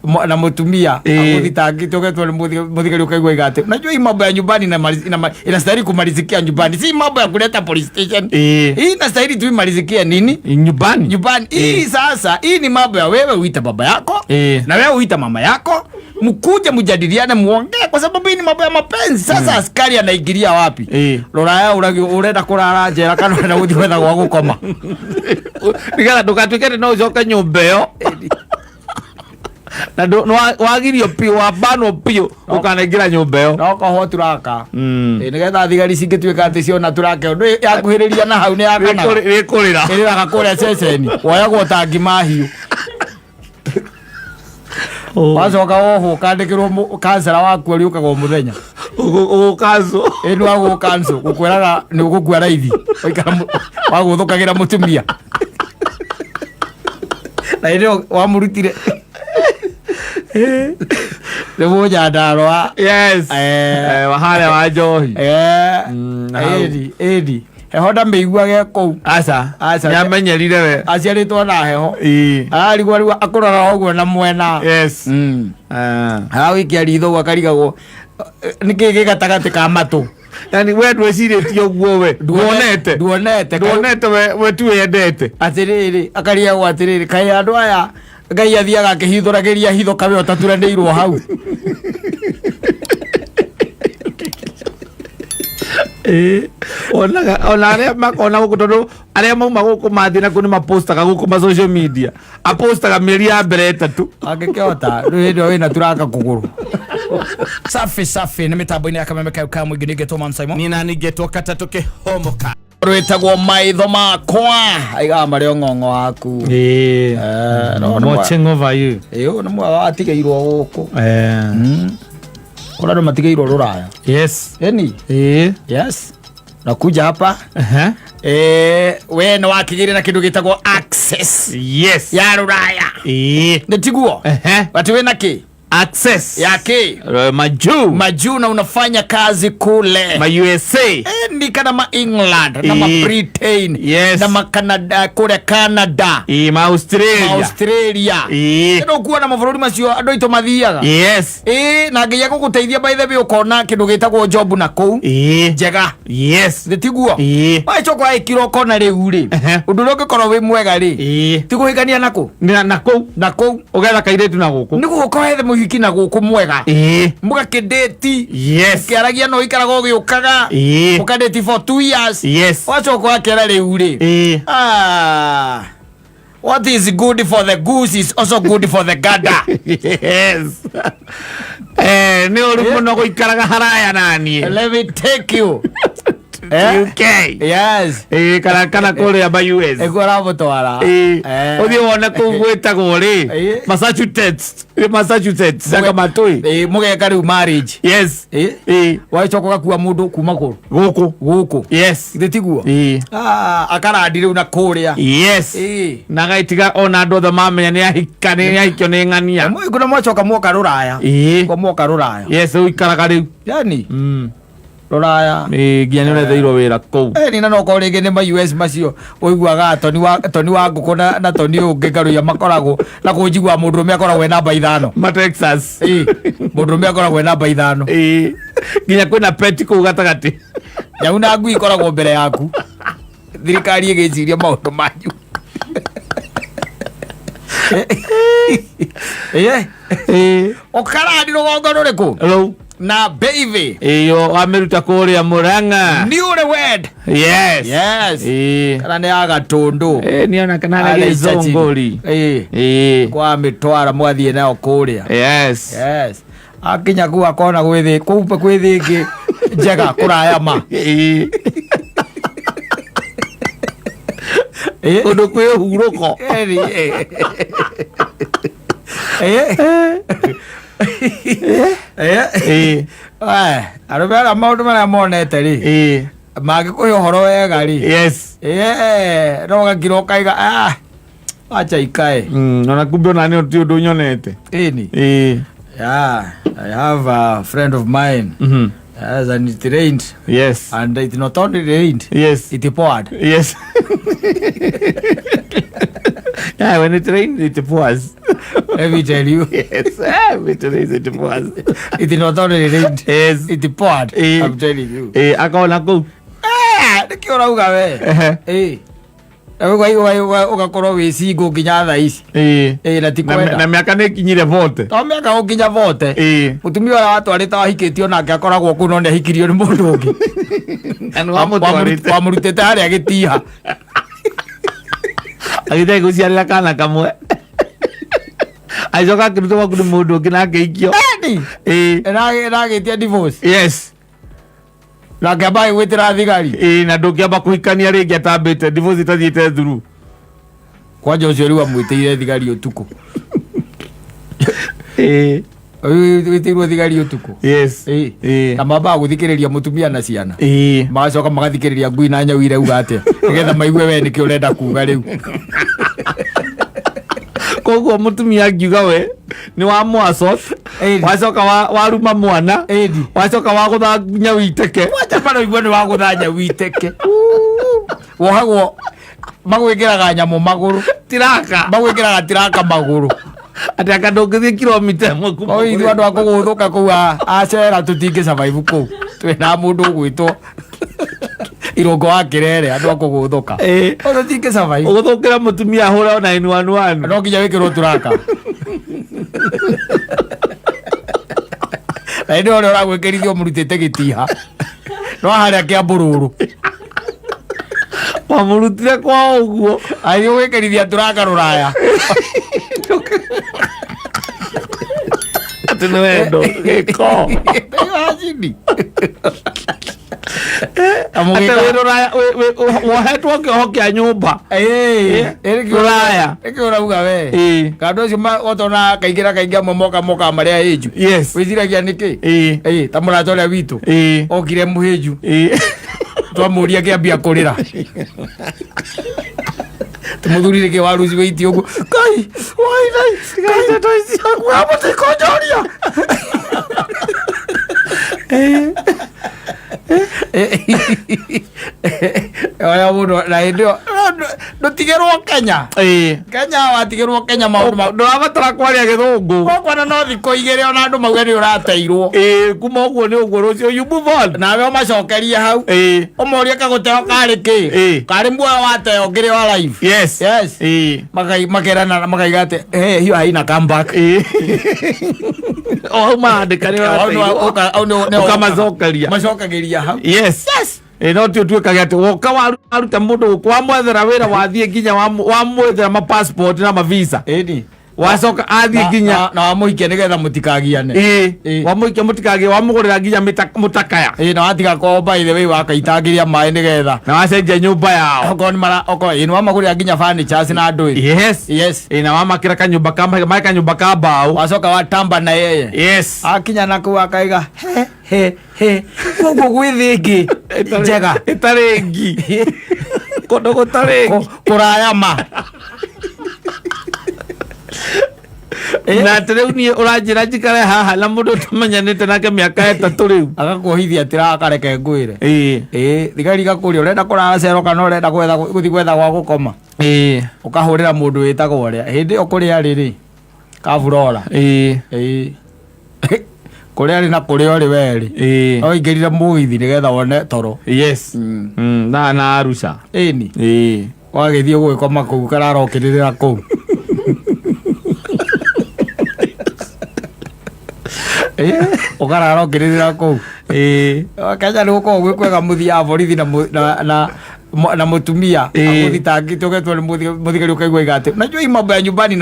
Na mutumia aguthitangite ugetwo ni muthigari, ukaigua iga ati unajua hii mambo ya nyumbani inastahili kumalizikia nyumbani, si mambo ya kuleta police station. Hii inastahili tu imalizikie nini? Nyumbani. Nyumbani. Hii sasa, hii ni mambo ya wewe uite baba yako na wewe uite mama yako, mkuje mjadiliane, muongee, kwa sababu hii ni mambo ya mapenzi. Sasa askari anaingilia wapi? Ruraya urenda kurara njera kana urenda guthii gwetha gwa gukoma? Nigetha ndũgatuĩke atĩ no ũcoke nyũmba ĩyo na wagirio piũ, wabanwo piũ ũkanaingĩra nyũmba ĩyo. No koho turaka. Ĩ, nĩgetha thigari cingĩtuĩka atĩ ciona turaka ũndũ yakuhĩrĩria na hau nĩ yakanaga. Wĩkũrĩra. Ĩrĩraga kũrĩa ceceni, woyagwo ta ngima hiũ, wacoka wohwo, ũkandĩkĩrwo kansera waku ũrĩũkaga o mũthenya. Ũgũkanco. Ĩ, nĩ wagũkanco gũkwĩraga nĩ ũgũkua raithi waikara wagũthũkagĩra mũtumia na hĩndĩ ĩyo wamũrutire nĩ mũnyandarũa. Yes. Harĩa wa njohi. Na hau. Ĩni heho ndamĩiguage kũu. Aca. Aca. Nĩamenyerire we. Aciarĩtwo na heho. Ararigwo rĩu akũrora ũguo na mwena. Aragũikia ritho ũguo akarigagwo nĩkĩ gĩ gatagatĩ ka matũ. Yani we ndwĩcirĩtie ũguo, we nduonete. Nduonete. Nduonete, we tu wendete. Atĩrĩrĩ, akarigagwo atĩrĩrĩ, kaĩ andũ aya Ngai athiaga akĩhithũragĩria hitho kawe ũtaturanĩirwo hau. Onaga ona arĩa makona gũkũ, tondũ arĩa mauma gũkũ mathiĩ na kũ nĩ mapostaga gũkũ ma social media, apostaga mĩeri ya mbere 3. Angĩkĩhota rĩu hĩndĩ ĩyo wĩna turaka kũgũrũ. Safi safi, nĩ mĩtambo-inĩ ya Kameme kau ka mũingĩ, ningĩtwo Man Simon. Nina ningĩtwo katatũ kĩhomoka. Rwĩtagwo Maitho Makwa aigaga marĩ ũng'ong'o waku. No nĩ Watching over you. Ĩ, ũyũ nĩ mwega watigĩirwo gũkũ. Kũrĩa andũ matigĩirwo rũraya. Ĩni. Yes, nakuja hapa. We nĩ wakĩgĩire na kĩndũ gĩtagwo access ya rũraya. Nĩ tiguo? Ati wĩna kĩ? Access. Ya kĩ? Majuu. Majuu, na unafanya kazi kule. Ma USA. Ni kana ma England na ma Britain na ma Canada, kũrĩa Canada. Ma Australia. Ma Australia. Ĩno kuona mabũrũri macio andũ aitũ mathiaga. Ĩ, na Ngai agũgũteithia, by the way, ũkona kĩndũ gĩtagwo job na kũu njega. Nĩ tiguo? Wacoka waĩkira ũkona rĩu rĩ, ũndũ ũrĩa ũngĩkorwo wĩ mwega rĩ, ti kũhikania na kũ? Na kũu. Na kũu. Ũgetha kairĩtu na gũkũ. Nĩ gũka wethe mũhiki na gũkũ mwega, mũgakĩndĩti, ũkĩaragia no ũikaraga ũgĩũkaga, mũkandĩti for 2 years. Wacoka wakera rĩu rĩ, ah, what is good for the goose is also good for the gander. Yes. Nĩ ũru mũno gũikaraga haraya naniĩ. Let me take you. Eh? UK. Yes. Kana kũrĩa ma US. Ĩguo aramũtwara. Ũthiĩ wone kũu gwĩtagwo rĩ? Massachusetts. Massachusetts anga matũi. Mũgeka rĩu marriage. Wacoka ũgakua mũndũ kuma kũ? Gũkũ. Gũkũ. Githĩ tiguo? Ah, akarandi rĩu na kũrĩa. Na agaitika ona andũ othe mamenya nĩ ahika, nĩ ahikio nĩ ng'ania. Kuna mwacoka mwoka rũraya. Kwa mwoka rũraya. Yes, ũikaraga rĩu. Yani rũraya. Nginya nĩ ũretheirwo wĩra kũu. Nina no korwo rĩngĩ nĩ ma US macio ũiguaga toni wa ngũkũ na toni ũngĩ ngaruia makoragwo na kũnjigua mũndũrũme akoragwo e namba 5. Ma Texas. Mũndũrũme akoragwo e namba 5. Nginya kwĩna pet kũu gatagatĩ. Nyau na ngui ikoragwo mbere yaku, thirikari ĩgĩciria maũndũ manyu. Ũkarandi rũgongo rũrĩkũ? Rũu. Na baby. Ĩyo wamĩruta kũrĩa Mũrang'a. Newly wed. Yes. Yes. Kana nĩ ya Gatũndũ? Nĩona kana nĩ Arĩ gĩcũngũri. Kwa mĩtwara mwathiĩ nayo kũrĩa. Yes, akinya kuu akona gwĩthĩ kũu kwĩ thĩ njega kũraya ma. Kũndũ kwĩ ũhurũko. Eri, Arũme arĩa maũndũ marĩa monete rĩ, mangĩkũhe ũhoro wega rĩ, no ũgakira ũkaiga, "Ah, acha ikae." Ona kumbe ona nĩ ti ũndũ nyonete. Ĩni. Yeah, I have a friend of mine. Yes, and it rained. And it not only rained, it poured. Yes. Yeah, when it rains, it pours. Let me tell you. Yes, it is, it was. It not only rained. Yes. It poured. I'm telling you. Akona kũu. Nĩkĩo ũrauga we. Ũgakorwo wĩ single nginya thaa ici. Na ti kwenda. Na mĩaka nĩ ĩkinyire vote. To mĩaka gũkinya vote. Mũtumia ũrĩa watwarĩte wahikĩtio nake akoragwo kũu no nĩ ahikirio nĩ mũndũ ũngĩ. Na nĩ wamũtwarĩte. Wamũrutĩte harĩa gĩtiha. Agĩthiĩ gũciarĩra kana kamwe. Agĩcoka akĩrutwo gwaku nĩ mũndũ ũngĩ na akĩikio. Ĩni. Ĩragĩtia divorce. Yes. Na akĩamba agĩgwĩtĩra thigari. Na ndũngĩamba kũhikania rĩngĩ atambĩte divorce ĩtathiĩte through. Kwanja ũcio rĩu amwĩtĩire thigari ũtukũ. Wĩtĩirwo thigari ũtukũ. Yes. Na mambaga gũthikĩrĩria mũtumia na ciana. Magacoka magathikĩrĩria ngui na nyau irauga atĩa. Nĩgetha maigue we nĩkĩ ũrenda kuga rĩu. Koguo mũtumia angiuga we nĩ wamũ assault, wacoka waruma mwana, wacoka wagũtha nyau iteke. Kwanja maraigua nĩ wagũtha nyau iteke. Wohagwo magwĩkĩraga nyamũ magũrũ. Tiraka. Magwĩkĩraga tiraka magũrũ. Atĩ anga ndũngĩthiĩ kilomita ĩmwe kuma O ithuĩ andũ a kũgũthũka kũu acera tũtingĩ survive kũu. Twĩna mũndũ ũgwĩtwo Irũngũ wa Kĩrere, andũ a kũgũthũka. O tũtingĩ survive. Ũgũthũkĩra mũtumia ahũre ona 911. No nginya wĩkĩrwo turaka. Na hĩndĩ ĩyo ũrĩa ũragwĩkĩrithia ũmũrutĩte gĩtiha. No harĩa Kĩambũrũrũ. Wamũrutire kwa ũguo. Agĩthiĩ gwĩkĩrithia turaka rũraya. Atĩ nĩ wendo. Gĩko. Imagine. Atĩ wĩ rũraya, wohetwo kĩoho kĩa nyũmba. Rũraya. Nĩkĩo ũrauga we. Kandũ acio ũtona kaingĩ na kaingĩ amwe moka moka marĩa ahĩnju. Yes. Wĩciragia nĩkĩ? Ta mũrata ũrĩa witũ. Okire mũhĩnju. Twamũria akĩambia kũrĩra. Tũmũthuri nĩkĩ waruci wĩitie ũguo. Kai, wai, nai, kai, ndeto ici. Akuaga mũtikonjoria. Oya mũndũ na hĩndĩ ĩyo ndũtigĩrwo Kenya. Kenya watigĩrwo Kenya maũndũ ma Ndũrabatara kwaria gĩthũngũ. Gwakwana no thikũ igĩrĩ ona andũ mauge nĩ ũrateirwo. Kuma ũguo nĩ ũguo rũciũ you move on. Nawe ũmacokerie hau. Ũmorie kagũteo karĩ kĩ? Karĩ muoyo wateo ngĩrĩ wa life. Yes. Yes. Makerana makaiga atĩ, hey, hiyo haina comeback. O hau marandĩka nĩ ũrateirwo. Ũkamacokeria. Macokagĩria hau. Yes. Yes. No ti ũtuĩkage atĩ woka waruta mũndũ gũkũ wamwethera wĩra wathiĩ nginya wamwethera ma passport na ma visa. Ĩni. Wacoka athiĩ nginya Na wamũhikia nĩgetha mũtikagiane. Wamũhikia mũtikagie, wamũgũrĩra nginya mũtakaya. Na watiga kwao by the way wakaitangĩria maĩ nĩgetha. Na wacenjia nyũmba yao. Okorwo nĩ mara, okorwo, nĩ wamagũrĩra nginya furnitures na andũ. Yes. Yes. Na wamakĩra kanyũmba ka mahiga, maĩ kanyũmba ka mbaũ. Wacoka watamba na yeye. Yes. Akinya na kũu akaiga, he, he, he. Koguo gwĩ thĩ ĩngĩ njega. Ĩtarĩ ngi. Kũndũ gũtarĩ ngi. Kũraya ma. Na atĩ rĩu niĩ ũranjĩra njikare haha na mũndũ ũtamenyanĩte nake mĩaka 3 rĩu. Agakuohithia atĩra akareke ngwĩre. Thigari igakũria ũrenda kũrara cero kana ũrenda gũthiĩ gwetha gwa gũkoma. Ũkahũrĩra mũndũ wĩtagwo ũrĩa. Hĩndĩ ĩyo kũrĩa arĩ rĩ, kaburora. Kũrĩa arĩ na kũrĩa ũrĩ we rĩ. No ũingĩrire mũgithi nĩgetha wone toro. Yes. Na Arusha. Ĩni. Wagĩthiĩ gũgĩkoma kũu karara ũkĩrĩrĩra kũu. Ũkarara ũkĩrĩrĩra kũu. Kenya nĩ gũkoragwo gwĩ kwega mũthiaga borithi na mũtumia. Agũthitangĩte ũgetwo nĩ mũthigari ũkaigua iga atĩ, unajua hii mambo ya nyumbani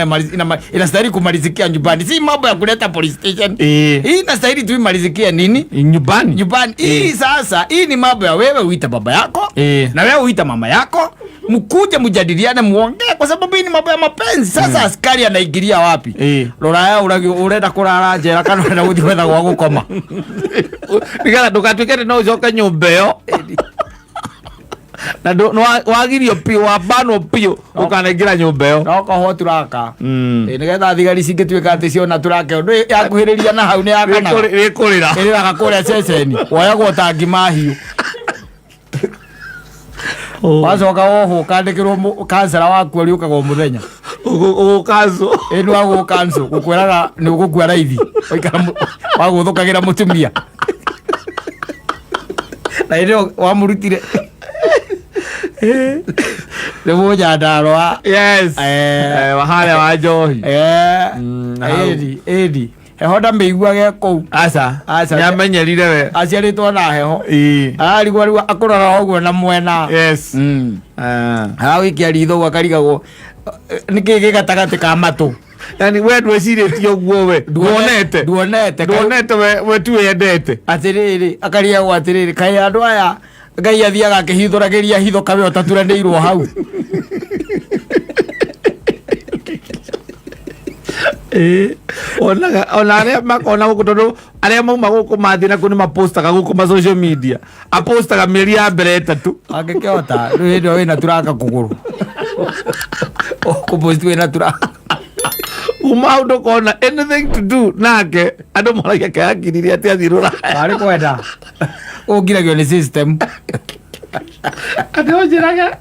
inastahili kumalizikia nyumbani. Si mambo ya kuleta police station. Hii inastahili tu imalizikie nini? Nyumbani. Nyumbani. Hii sasa, hii ni mambo ya wewe uite baba yako, na wewe uite mama yako. Mkuje mjadiliane muongee kwa sababu hii ni mambo ya mapenzi. Sasa askari anaingilia wapi? Rora urenda kurara njera kana urenda guthii gwetha gwa gukoma. Nigetha ndugatuike ati no ucoke nyumba iyo. Na wagirio piũ, wabanwo piũ, ũkanaingĩra nyũmba ĩyo. No koho turaka. Nĩgetha thigari cingĩtuĩka atĩ ciona turaka ĩyo, ndũĩ yakuhĩrĩria na hau nĩ yakanaga. Rĩkũrĩra. Ĩrĩraga kũrĩa ceceni. Woyagwo ta ngima hiũ. Wacoka wohwo ũkandĩkĩrwo kansera waku ũrĩũkaga o mũthenya. Ũgũkanzwo. Ĩ nĩ wagũkanzũ gũkwĩraga nĩ ũgũkua raithi waikara wagũthũkagĩra mũtumia na hĩndĩ ĩyo wamũrutire nĩ mũnyandarũa. Yes. Harĩa wa njohi. Hau. Ĩni ĩni heho ndamĩiguage kũu. Aca. Aca. Nĩamenyerire we. Aciarĩtwo na heho. Ĩĩ. Ararigwo rĩu akũrora ũguo na mwena. Yes. Ah. Aragũikia ritho ũguo akarigagwo nĩkĩ gĩ gatagatĩ ka matũ. Yani we ndwĩcirĩtie ũguo, we nduonete. Nduonete. Nduonete, we tu wendete. Atĩrĩrĩ, akarigagwo atĩrĩrĩ, kaĩ andũ aya Ngai athiaga akĩhithũragĩria hitho kawe ũtaturanĩirwo hau. Ĩĩ. Onaga ona arĩa makona gũkũ, tondũ arĩa mauma gũkũ mathiĩ nakuo nĩ mapostaga gũkũ ma social media, apostaga mĩeri ya mbere 3. Angĩkĩhota rĩu hĩndĩ ĩyo wĩna turanga kũgũrũ ũkũpost wĩna turanga. Uma hau ndũkona anything to do nake, andũ moragia kayakiririe atĩ athiĩ rũraya. Arĩ kwenda ũngiragio nĩ system. Atĩ ũnjĩraga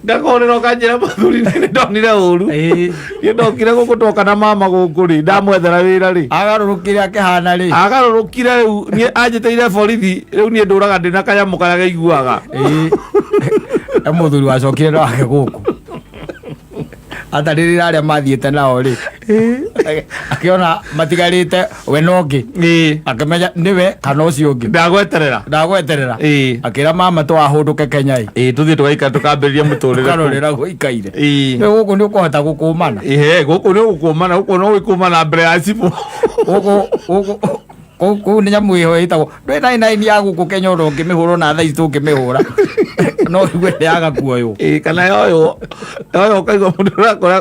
ngakũhũrĩra ũkanjĩra mũthuri nĩ ndonire ũru. Niĩ ndokire gũkũ, twoka na mama gũkũ rĩ, ndamwethera wĩra rĩ. Agarũrũkire akĩhana rĩ. Agarũrũkire rĩu niĩ anjĩtĩire borithi, rĩu niĩ ndũraga ndĩ na kanyamũ karĩa gaiguaga. Ĩĩ. E mũthuri wacokire na wake gũkũ atarĩrĩra arĩa mathiĩte nao rĩ, akĩona matigarĩte we na ũngĩ. Akĩmenya nĩwe kana ũcio ũngĩ. Ndagweterera. Ndagweterera. Akĩra mama twahũndũke Kenya ĩ. Ĩĩ, tũthiĩ tũgaikara tũkambĩrĩria mũtũrĩre kũu. Ũkarorera gũikaire. Rĩu gũkũ nĩ ũkũhota gũkũmana. Ĩhĩ, gũkũ nĩ ũgũkũmana, gũkũ no gwĩkũmana mbere ya cibũ. Gũkũ gũkũ kũu kũu nĩ nyamũ ĩho ĩtagwo ndwĩ nine nine ya gũkũ Kenya, ona ũngĩmĩhũra ona thaa ici tũngĩmĩhũra no igue ndĩaga kuoywo. Ĩĩ, kana yoywo yoywo ũkaigua mũndũ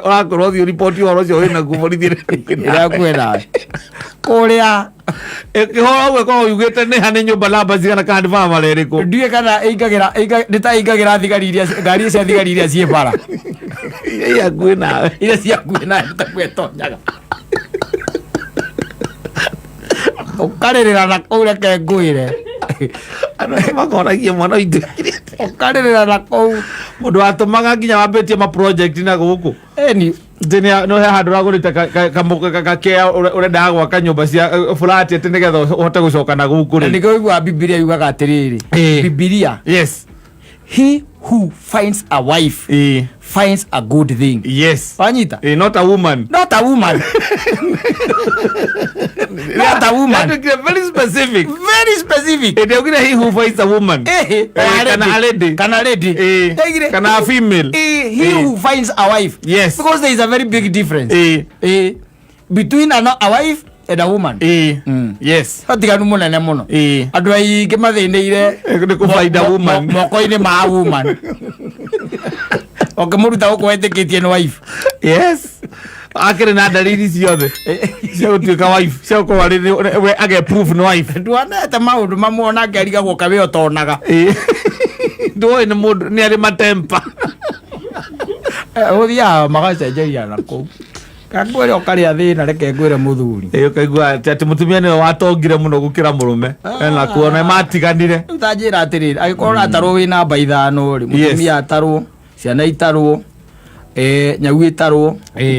ũrakorwo ũthiĩ riboti ũhoro ũcio wĩnaguo borithi. Ĩrĩa hakuhĩ nawe kũrĩa. Ĩkĩhũra ũguo ĩkoragwo yugĩte nĩ ha, nĩ nyũmba namba cigana, kana nĩ barabara ĩrĩkũ. Ndiũĩ kana ĩingagĩra nĩ ta ĩingagĩra thigari iria ngari cia thigari iria ciĩ bara. Iria i hakuhĩ nawe. Iria ciĩ hakuhĩ nawe nĩ takuo ĩtonyaga ũkarĩrĩra na kũu, reke ngwĩre. Andũ acio makoragia mwana witũ. Ũkarĩrĩra na kũu. Mũndũ watũmaga nginya wambĩtie ma project na gũkũ. Ĩni. Atĩ nĩ he handũ ũragũrĩte gakea ũrendaga gwaka nyũmba cia flat atĩ nĩgetha ũhote gũcoka na gũkũ Na rĩ. Nĩkĩo ũiguaga Bibilia yugaga atĩrĩrĩ, Bibilia, "He who finds a wife finds a good thing." Wanyita? Not a woman. Not a woman, not a woman. Yatuĩkire very specific. Very specific. Ĩndĩ augire "he who finds a woman". Kana a lady. Kana lady. Ndaigire, kana a female. He who finds a wife. Because there is a very big difference between a wife and a woman. Ũtiganu mũnene mũno. Andũ aingĩ mathĩnĩire Nĩ kũ find a woman. Moko-inĩ ma woman, ũkĩmũruta gũkũ wetĩkĩtie nĩ wife. Yes, akĩrĩ na ndariri ciothe cia gũtuĩka wife, cia gũkorwo arĩ we age proof nĩ wife. Nduonete maũndũ mamwe onake arigagwo kawe ũtonaga. Ndũĩ nĩ mũndũ nĩ arĩ matempa. Ũthiaga magacenjeria na kũu kangwĩre ũkarĩa thĩna, reke ngwĩre mũthuri. Ũkaigua atĩ mũtumia nĩwe watongire mũno gũkĩra mũrũme na kuona matiganire. Rĩu ta njĩra atĩrĩrĩ, angĩkorwo ũratarwo wĩ namba 5 rĩ, mũtumia atarwo, ciana itarwo, nyau ĩtarwo,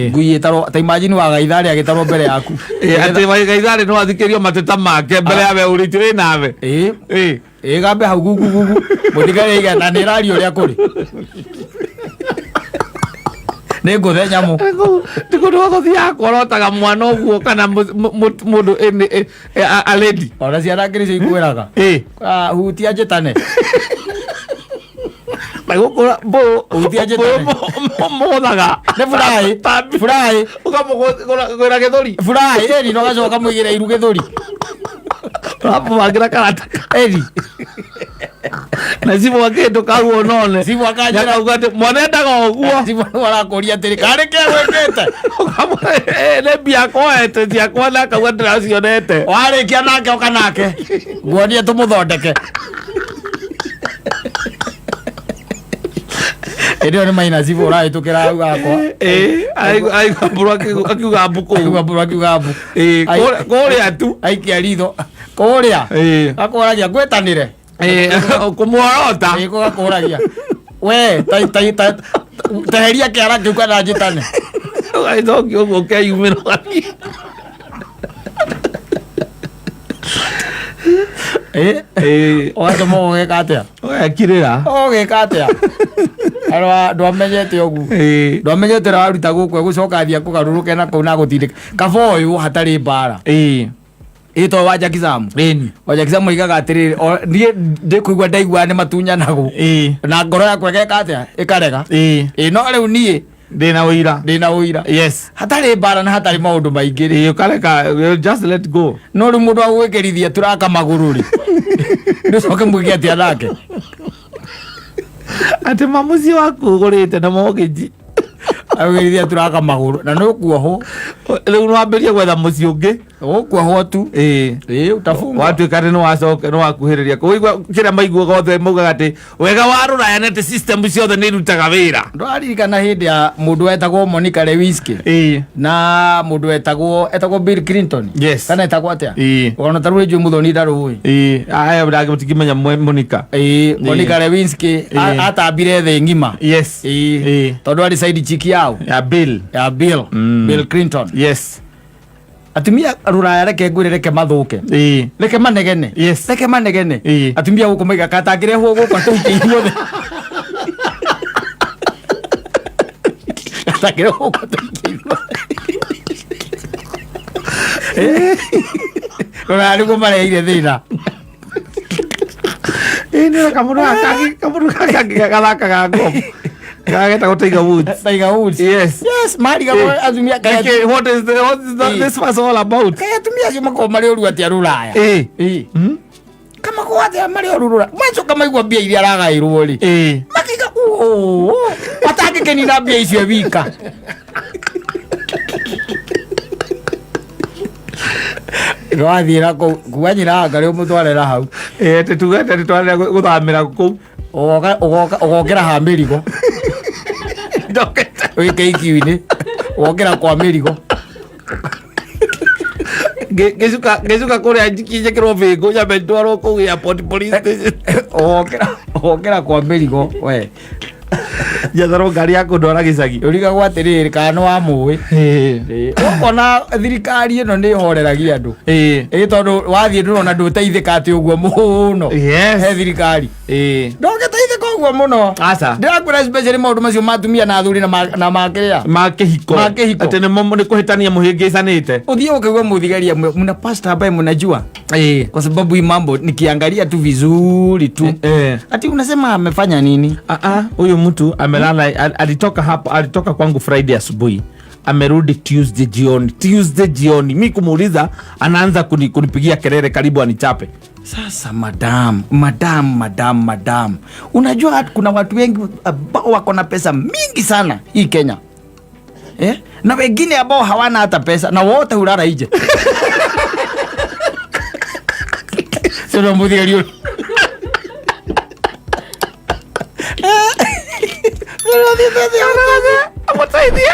ngui ĩtarwo, ta imagine wagaitha arĩa agĩtarwo mbere yaku. Atĩ wagaitharĩ no athikĩrio mateta make mbere ya we ũrĩtio ĩ nawe. Ĩĩ, gambe hau gugu gugu mũthigari igana nĩ ĩraria ũrĩa kũrĩ nĩ ngũthe nyamũ. Ti kũndũ gwa gũthiaga kuorotaga mwana ũguo kana mũndũ a lady. Ona ciana ngĩrĩ cio ikwĩraga. Ah, hutia njĩtane. Na gũkũ mbũyũ. Hutia njĩtane. Mũgũthaga. Nĩ buraĩ buraĩ. Ũkamũgwĩra gĩthũri. Buraĩ ĩni na ũgacoka ũkamũigĩra iru gĩthũri. Ũramũbangĩra karata. Ĩni. Na cibũ akĩndũ kau onone. Cibũ akanjĩra- Nĩakauga atĩ mwana endaga ũguo. Cibũ arakũria atĩrĩ karĩ kĩ wĩkĩte. Nĩ mbia koete ciakwa na akauga ndĩracionete. Warĩkia nake ũka nake nguonie tũmũthondeke. Ĩndĩ ĩyo nĩ maina cibũ ũrahĩtũkĩra hau gakwa. Aigua mbũrũ akiuga mbu kũu. Aigua mbũrũ akiuga mbu. Kũrĩa tu. Aikia ritho kũrĩa. Akũragia ngwĩtanĩre. Kũmuorota. Gũgakũragia we ta ta ta teheria kĩara kĩu kana njĩtane. Ũgagĩcokia ũguo ũkeyumĩra ũgathiĩ. Ĩĩ. Ũgatũma ũgĩka atĩa? Ũgekirĩra. Ũgĩka atĩa? Arwa ndwamenyete ũguo. Ĩĩ. Ndwamenyete ũrĩa waruta gũkũ egũcoka athiĩ akũgarũrũke na kũu na agũtindĩke. Kaba ũyũ hatarĩ mbara. Ĩĩ. Ĩ to wa Jackie Sam. Ĩni. Wa Jackie Sam oigaga atĩrĩrĩ, niĩ ndĩkũigua ndaigua nĩ matunyanagwo. Ĩĩ. Na ngoro yakwa ĩgeka atĩa? Ĩkarega. Ĩĩ. Ĩ no rĩu niĩ Ndĩna ũira. ndĩna ũira. Yes. Hatarĩ mbara na hatarĩ maũndũ maingĩ rĩ. Ĩĩ ũkareka just let go. No rĩu mũndũ agũgĩkĩrithia turaka magũrũ rĩ. Ndũcoke mwĩke atĩa nake? Atĩ mamuciĩ waku ũgũrĩte na mortgage. Agũgĩrithia turaka magũrũ na nĩ ũkuohwo. Rĩu nĩwambĩrĩria gwetha mũciĩ ũngĩ. Ũkuohwo tu. Ĩĩ. Ĩĩ utafungwa. Watuĩka atĩ nĩwacoka nĩwakuhĩrĩria kũigua kĩrĩa maiguaga othe maugaga atĩ wega wa rũraya nĩ atĩ system ciothe nĩ irutaga wĩra. Ndwaririkana hĩndĩ ya mũndũ wetagwo Monica Lewinsky Ĩĩ. na mũndũ wetagwo etagwo Bill Clinton. Yes. Kana etagwo atĩa? Ĩĩ. Ona ta rĩu njũĩ Muthoni ndarũĩ. Ĩĩ. Aya ndingĩmenya Monica. Ĩĩ Monica Lewinsky Ĩĩ. atambire thĩ ng'ima. Yes. Ĩĩ. Ĩĩ. Tondũ arĩ side chick yao Ya Bill. ya Bill Bill Clinton. Yes. Atumia rũraya reke ngwĩre reke mathũke. Ĩĩ. Reke manegene. Yes. Reke manegene. Ĩĩ. Atumia gũkũ maiga katangĩrehwo gũkũ atũikie ithuothe. Katangĩrehwo gũkũ atũikie ithuothe. Rũraya nĩguo mareheire thĩna. Ĩĩ nĩ kamũndũ gaka kamũndũ gaka gathakaga ngoma. Gagetagwo Tiger Woods. Tiger Woods. Yes. Yes, marigagwo atumia kaĩ Okay, what is the, what is the, Ĩĩ. this was all about? kaĩ atumia acio makoragwo marĩ ũru atĩa rũraya. Ĩĩ. Ĩĩ. Kamakoragwo atĩa marĩ ũru rũraya. Macoka maigua mbia iria aragaĩrwo rĩ. Ĩĩ. Makiga ũũ matangĩkenina mbia icio wika. Wathiĩ na kũu kuga nyina anga rĩ ũmũtware na hau. Ĩĩ atĩ tuge atĩ twarĩa gũthamĩra kũu. Ũgoka ũgoka ũgokĩra ha mĩrigo. Ndokete. Wĩ KQ-inĩ. Ũgokĩra kwa mĩrigo. Ngĩcuka ngĩcuka kũrĩa njikĩrwo bĩngũ nyambe ndwarwo kũu airport police station. Ũgokĩra ũgokĩra kwa mĩrigo we. Njetherwo ngari ya kũndwara gĩcagi. Ũrigagwo atĩrĩrĩ kana nĩ wamũĩ. Ĩĩ. Ũkona thirikari ĩno nĩ ĩhoreragia andũ. Ĩĩ. Ĩ tondũ wathiĩ ndũrona ndũteithĩka atĩ ũguo mũno. Yes. He thirikari. Ĩĩ. Ndũngĩteithĩka ũguo mũno. Aca. Ndĩrakwĩra especially maũndũ macio ma atumia na athuri na na makĩrĩa. Ma kĩhiko. Ma kĩhiko. Atĩ nĩmo nĩ kũhĩtania mũhĩngĩcanĩte. Ũthiĩ ũkaigua mũthigari amwe mna pastor ambaye mnajua Ĩĩ. kwa sababu hii mambo nikiangalia tu vizuri tu Eh. ati unasema amefanya nini? Ah ah, huyu mtu amelala alitoka hapa alitoka kwangu Friday asubuhi amerudi Tuesday jioni. Tuesday jioni mi kumuuliza anaanza kunipigia kelele karibu anichape. Sasa madam, madam, madam, madam, unajua kuna watu wengi ambao wako na pesa mingi sana hii Kenya eh? Na wengine ambao hawana hata pesa na wote hulala nje. Sio mbuthigari ũyũ. Amũteithie.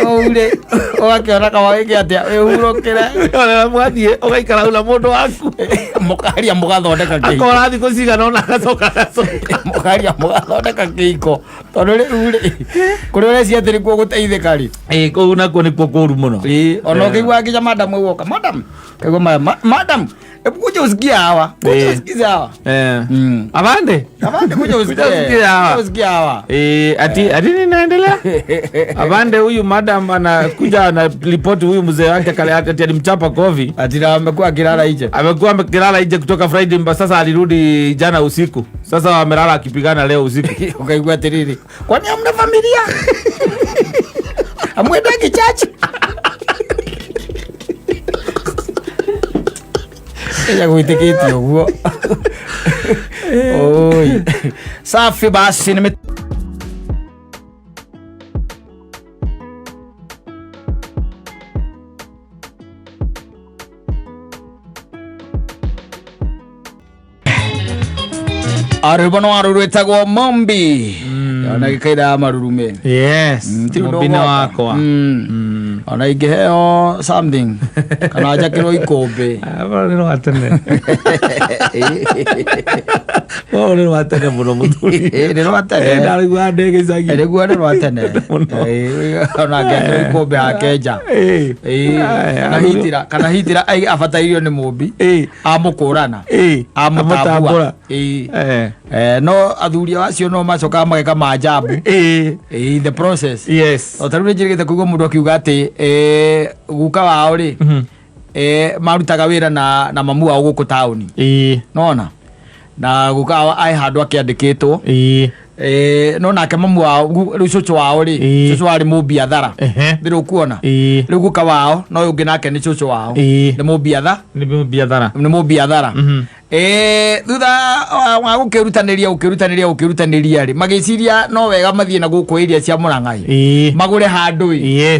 Oure ũgakĩona kama wĩke atĩa wĩhurũkĩre Ona mwathiĩ ũgaikara hau na mũndũ waku mũkaria mũgathondeka kĩhiko akora thikũ cigana ũna agacoka agacoka. mũkaria mũgathondeka kĩhiko tondũ rĩu rĩ kũrĩa ũrecia atĩ nĩkuo gũteithĩka rĩ Ĩĩ kũu nakuo nĩkuo kũru mũno. Ĩĩ, ona ũkĩigua nginya madam ũgoka madam kaigua madam hebu kuja usikie hawa kuja Eh. usikize hawa Eh. Mm. Avande. Avande kuja usikie Kuja usikie hawa. kuja usikie hawa Ati ati nini inaendelea? Avande huyu madam anakuja anaripoti huyu mzee wake kale ati alimchapa kofi. ati na amekuwa akilala nje Amekuwa amelala nje kutoka Friday mba sasa alirudi jana usiku. Sasa wamelala akipigana leo usiku. ukaigua atiriri kwani hamna familia hamwendagi church Kenya gwĩtĩkĩtie ũguo Oi. Safi basi nime Rwĩmbo no arũ rwĩtagwo Mombi ona gĩkaira ya marurume Yes. Ti ũndũ Mũmbine ũgwaka. wakwa. Ona ingĩheo something kana njakĩrwo ikũmbĩ Aba nĩ rwa tene. Rũrũ nĩ rwa tene mũno mũthuri. Nĩ rwa tene. Ndarigua ndĩ gĩcagi. Nĩguo nĩ rwa tene. Mũno. Ona angĩakĩrwo ikũmbĩ hake nja. Aya, Na hitira kana hitira abatairio nĩ mũmbi amũkũrana, amũtambura. Amũtambũra. No athuri acio no macokaga mageka manjambu in the process. O ta rĩu nĩnjĩrĩgĩte kũigua mũndũ akiuga atĩ guka wao rĩ, marutaga wĩra na mamu wao gũkũ taũni. Nona na guka wao aĩ handũ akĩandĩkĩtwo. No nake mamu wao, rĩu cũcũ wao rĩ, cũcũ warĩ mũbiathara. Ndĩrĩ ũkuona. Rĩu guka wao no ũyũ ũngĩ nake nĩ cũcũ wao, nĩ mũbiatha Nĩ biathara. Nĩ mũbiathara. Thutha wa gũkĩrutanĩria rĩ, magĩciria no wega mathiĩ na gũkũ area cia Mũrang'ai, magũre handũ ĩ,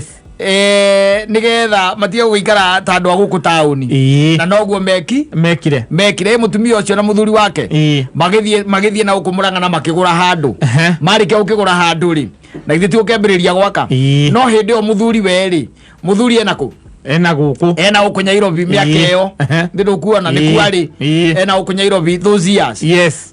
nĩgetha matige gũikara ta andũ a gũkũ taũni. Na noguo meki Mekire. Mekire. Mũtumia ũcio na mũthuri wake magĩthiĩ na gũkũ Mũrang'a na makĩgũra handũ. Marĩkia gũkĩgũra handũ rĩ, na githĩ ti gũkĩambĩrĩria gwaka? No hĩndĩ ĩyo mũthuri we rĩ, mũthuri ena kũ? Ena gũkũ. Ena gũkũ Nyairobi mĩaka ĩyo. Ndĩ ndũkuona nĩ kwarĩ. Ena gũkũ Nyairobi those years.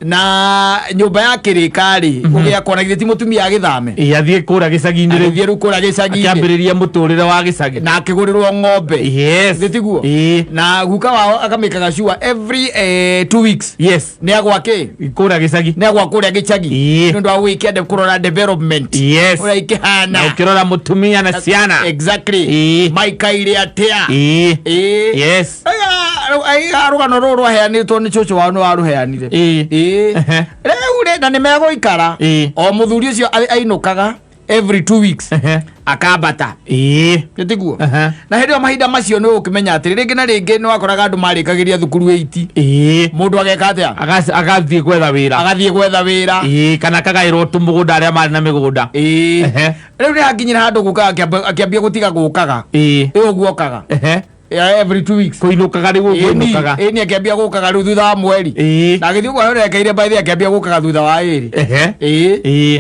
Na nyũmba ya kĩrĩka rĩ, ũgĩakwo na githĩ ti mũtumia agĩthame? Athiĩ kũrĩa gĩcagi-inĩ rĩu. Agĩthiĩ rĩu kũrĩa gĩcagi-inĩ. Akĩambĩrĩria mũtũrĩre wa gĩcagi. Na akĩgũrĩrwo ng'ombe. Githĩ tiguo? Na guka wao akamĩkaga sure every 2 weeks nĩ agwa kĩ? Kũrĩa gĩcagi. Nĩ agwa kũrĩa gĩcagi nĩ ũndũ wa gwĩkia kũrora development ũrĩa ikĩhana. Na ũkĩrora mũtumia na ciana. Exactly. Maikaire atĩa. Aya, rũgano rũrũ rwaheanĩtwo nĩ cũcũ wao nĩ warũheanire. Rĩu rĩ, na nĩ megũikara, o mũthuri ũcio ainũkaga every 2 weeks, akambata. Nĩ tiguo? Na hĩndĩ ĩyo mahinda macio nĩ ũkĩmenya atĩrĩ, rĩngĩ na rĩngĩ nĩ wakoraga andũ marĩkagĩria thukuru 8, mũndũ ageka atĩa? Agathiĩ gwetha wĩra. Agathiĩ gwetha wĩra. Kana akagaĩrwo tũmũgũnda arĩa marĩ na mĩgũnda. Rĩu nĩ hakinyire handũ gũka akĩambia gũtiga gũkaga. Ĩ ũguo okaga ya every 2 weeks. Kũinũkaga rĩu ũguo inũkaga. Ĩni, akĩambia gũkaga rĩu thutha wa mweri. Na agĩthiĩ ũguo arekeire by the akĩambia gũkaga thutha wa ĩrĩ.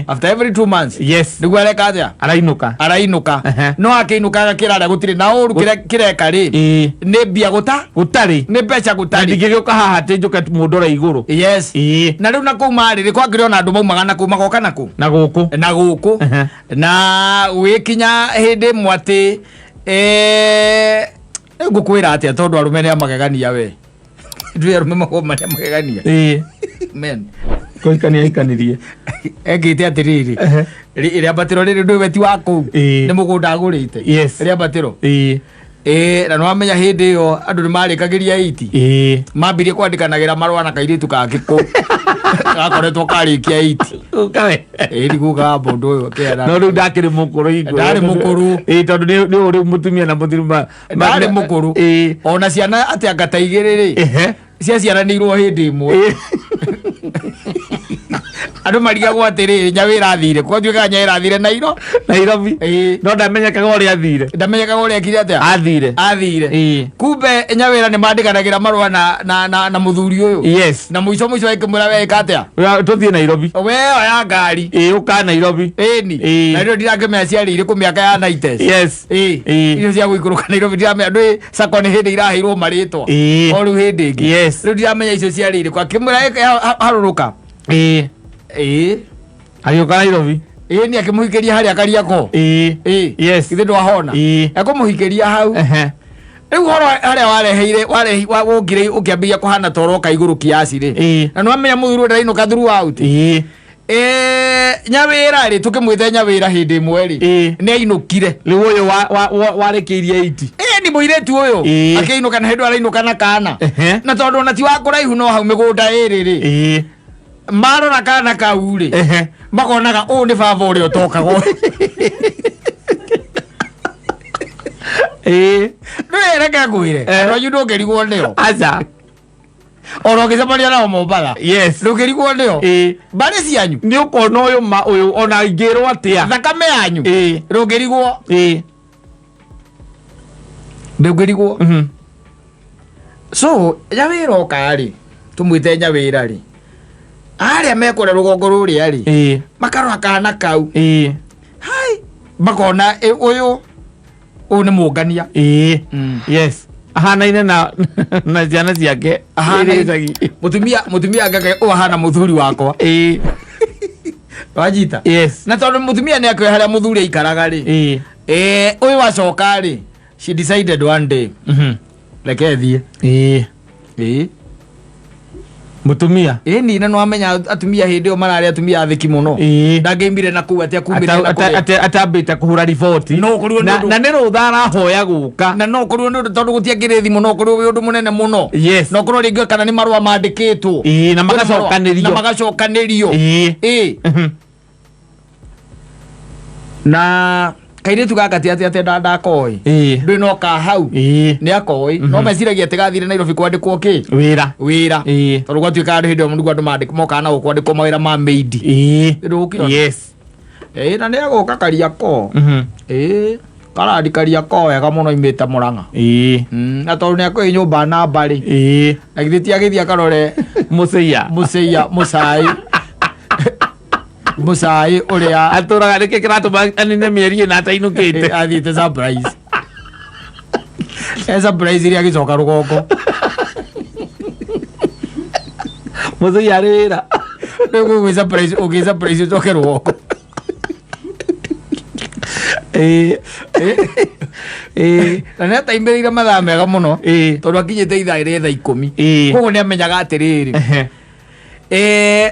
After every 2 months nĩguo areka atĩa? Arainũka. Arainũka. No akĩinũkaga kĩrarĩa gũtirĩ na ũru kĩrĩa kĩreka rĩ, nĩ mbia gũta Gũtarĩ. Nĩ mbeca gũtarĩ. Ndingĩgĩũka haha atĩ njũke mũndore igũrũ. Na rĩu na kũu marĩ rĩ, kwakĩrĩ ona andũ maumaga na kũu magoka na kũu. Na gũkũ. Na gũkũ. Na gwĩkinya hĩndĩ ĩmwe atĩ rĩu ngũkwĩra atĩa, tondũ arũme nĩ amagegania, we ndũĩ arũme makoragwo marĩ amagegania. Men. Kũhikania ahikanirie. Ekĩte atĩrĩrĩ, rĩambatĩro rĩrĩ ndũĩ we ti wa kũu, nĩ mũgũnda agũrĩte. Rĩambatĩro. Na nĩwamenya hĩndĩ ĩyo andũ nĩ marĩkagĩria 8, mambirie kwandĩkanagĩra marũa na kairĩtu kangĩ kũ gakoretwo karĩkia 8. Ũkawe. Ĩĩ, guka mũndũ ũyũ akĩana. No rĩu ndakĩrĩ mũkũrũ hingo. Ndarĩ mũkũrũ. Tondũ nĩ ũrĩ mũtumia na mũthuri Ndarĩ mũkũrũ. Ona ciana atĩ anga ta igĩrĩ rĩ, ciaciaranĩirwo hĩndĩ ĩmwe. Andũ marigagwo atĩrĩrĩ, nyawĩra athire kwatuĩkaga nyawĩra athire Nairo Nairobi. No ndamenyekaga ũrĩa athire. Ndamenyekaga ũrĩa ekire atĩa. Athire. Athire. Kumbe nyawĩra nĩ mandĩkanagĩra marũa na mũthuri ũyũ. Na mũico mũico ĩkĩmwĩra, we ĩka atĩa? Tũthiĩ Nairobi. We oya ngari. Ũka Nairobi. Ĩni. Na rĩo ndirakĩmenya ciarĩ irĩkũ mĩaka ya 90s. Icio cia gũikũrũka Nairobi ndiramenya, ndũĩ sako nĩ hĩndĩ iraheirwo marĩtwa. O rĩu hĩndĩ ĩngĩ. Rĩu ndiramenya icio ciarĩ irĩkũ, akĩmwĩra harũrũka. Agĩũka Nairobi. Ĩĩ, nĩ akĩmũhikĩria harĩa Kariakoo. Githĩ ndwahona? Ekũmũhikĩria hau. Rĩu ũhoro harĩa wareheire wokire ũkĩambĩrĩria kũhana ta ũroka igũrũ kiasi rĩ, na nĩwamenya mũthuri ũyũ ndarainũka throughout. Nyawĩra rĩ, tũkĩmwĩte nyawĩra hĩndĩ ĩmwe rĩ, nĩ ainũkire. Rĩu ũyũ warĩkĩirie 8. Ĩĩ, ni mũirĩtu ũyũ akĩinũka, na hĩndĩ ĩyo arainũka na kana, na tondũ ona ti wa kũraihu no hau mĩgũnda ĩrĩ rĩ, marora kana kau rĩ, makonaga ũũ nĩ baba ũrĩa ũtokaga. Ndũreke ngwĩre, andũ anyu ndũngĩrigwo nĩo. Aca. Ona ũngĩcemania nao Mombatha, ndũngĩrigwo nĩo. Mbarĩ cianyu. Nĩ ũkona ũyũ ma ũyũ ona ingĩrwo atĩa. Thakame yanyu. Ndũngĩrigwo. Ndũngĩrigwo. So nyawĩra oka rĩ, tũmwĩte nyawĩra rĩ, arĩa mekũrĩa rũgongo rũrĩa rĩ, makarora kana kau, hai, makona, "Ĩ, ũyũ nĩ mũngania." Ahanaine na ciana ciake. Ahanaine. Ĩrĩ gĩcagi. Mutumia angeke å ahana muthuri wakwa. Wajita. Yes. Na tondu mutumia nĩ akĩoĩ harĩa muthuri aikaraga rĩ. Ũyũ wacoka rĩ, she decided one day, reke thiĩ. Ĩĩ. Mutumia. Ĩni na nĩwamenya atumia hĩndĩ ĩyo mararĩ atumia athĩki mũno. Ndangĩimire na kũu atĩ akumire na kũrĩa. Atambĩte kũhũra riboti. No ũkorirwo nĩ Na ũndũ- na nĩ rũtha arahoya gũka. Na no ũkorirwo nĩ ũndũ tondũ gũtiakĩrĩ thimũ, no ũkorirwo wĩ ũndũ mũnene mũno. Yes. No ũkorwo rĩngĩ kana nĩ marũa mandĩkĩtwo. Ĩĩ, na magacokanĩrio. Na magacokanĩrio. Ĩĩ. Na kairĩtu gaka ti atĩ atĩ ndakoĩ. Ndũĩ no ka hau. Nĩ akoĩ. No meciragia atĩ gathire Nairobi kwandĩkwo kĩ? Wĩra. Wĩra. Tondũ gwatuĩkaga andũ hĩndĩ ĩyo nĩguo andũ mokaga na gũkũ kwandĩkwo mawĩra ma maid. Ndũgũkĩona? Yes. Ĩĩ, na nĩ egũka Kariakoo. Ĩĩ, karandi Kariakoo wega mũno imĩte Mũrang'a. Na tondũ nĩ akũĩ nyũmba namba rĩ. Na githĩ ti agĩthiĩ akarore Mũceia. Mũceia, mũcai. Mũcai ũrĩa atũraga nĩkĩ kĩratũma anine mĩeri ĩna atainũkĩte. Athiĩte surprise. E surprise iria agĩcoka rũgongo. Mũceia arĩ wĩra. Rĩu gũgwĩ surprise, ũgĩ surprise ũcoke rũgongo. Na nĩ ataimĩrĩire mathaa mega mũno. Tondũ akinyĩte ithaa rĩa thaa 10. Koguo nĩ amenyaga atĩrĩrĩ.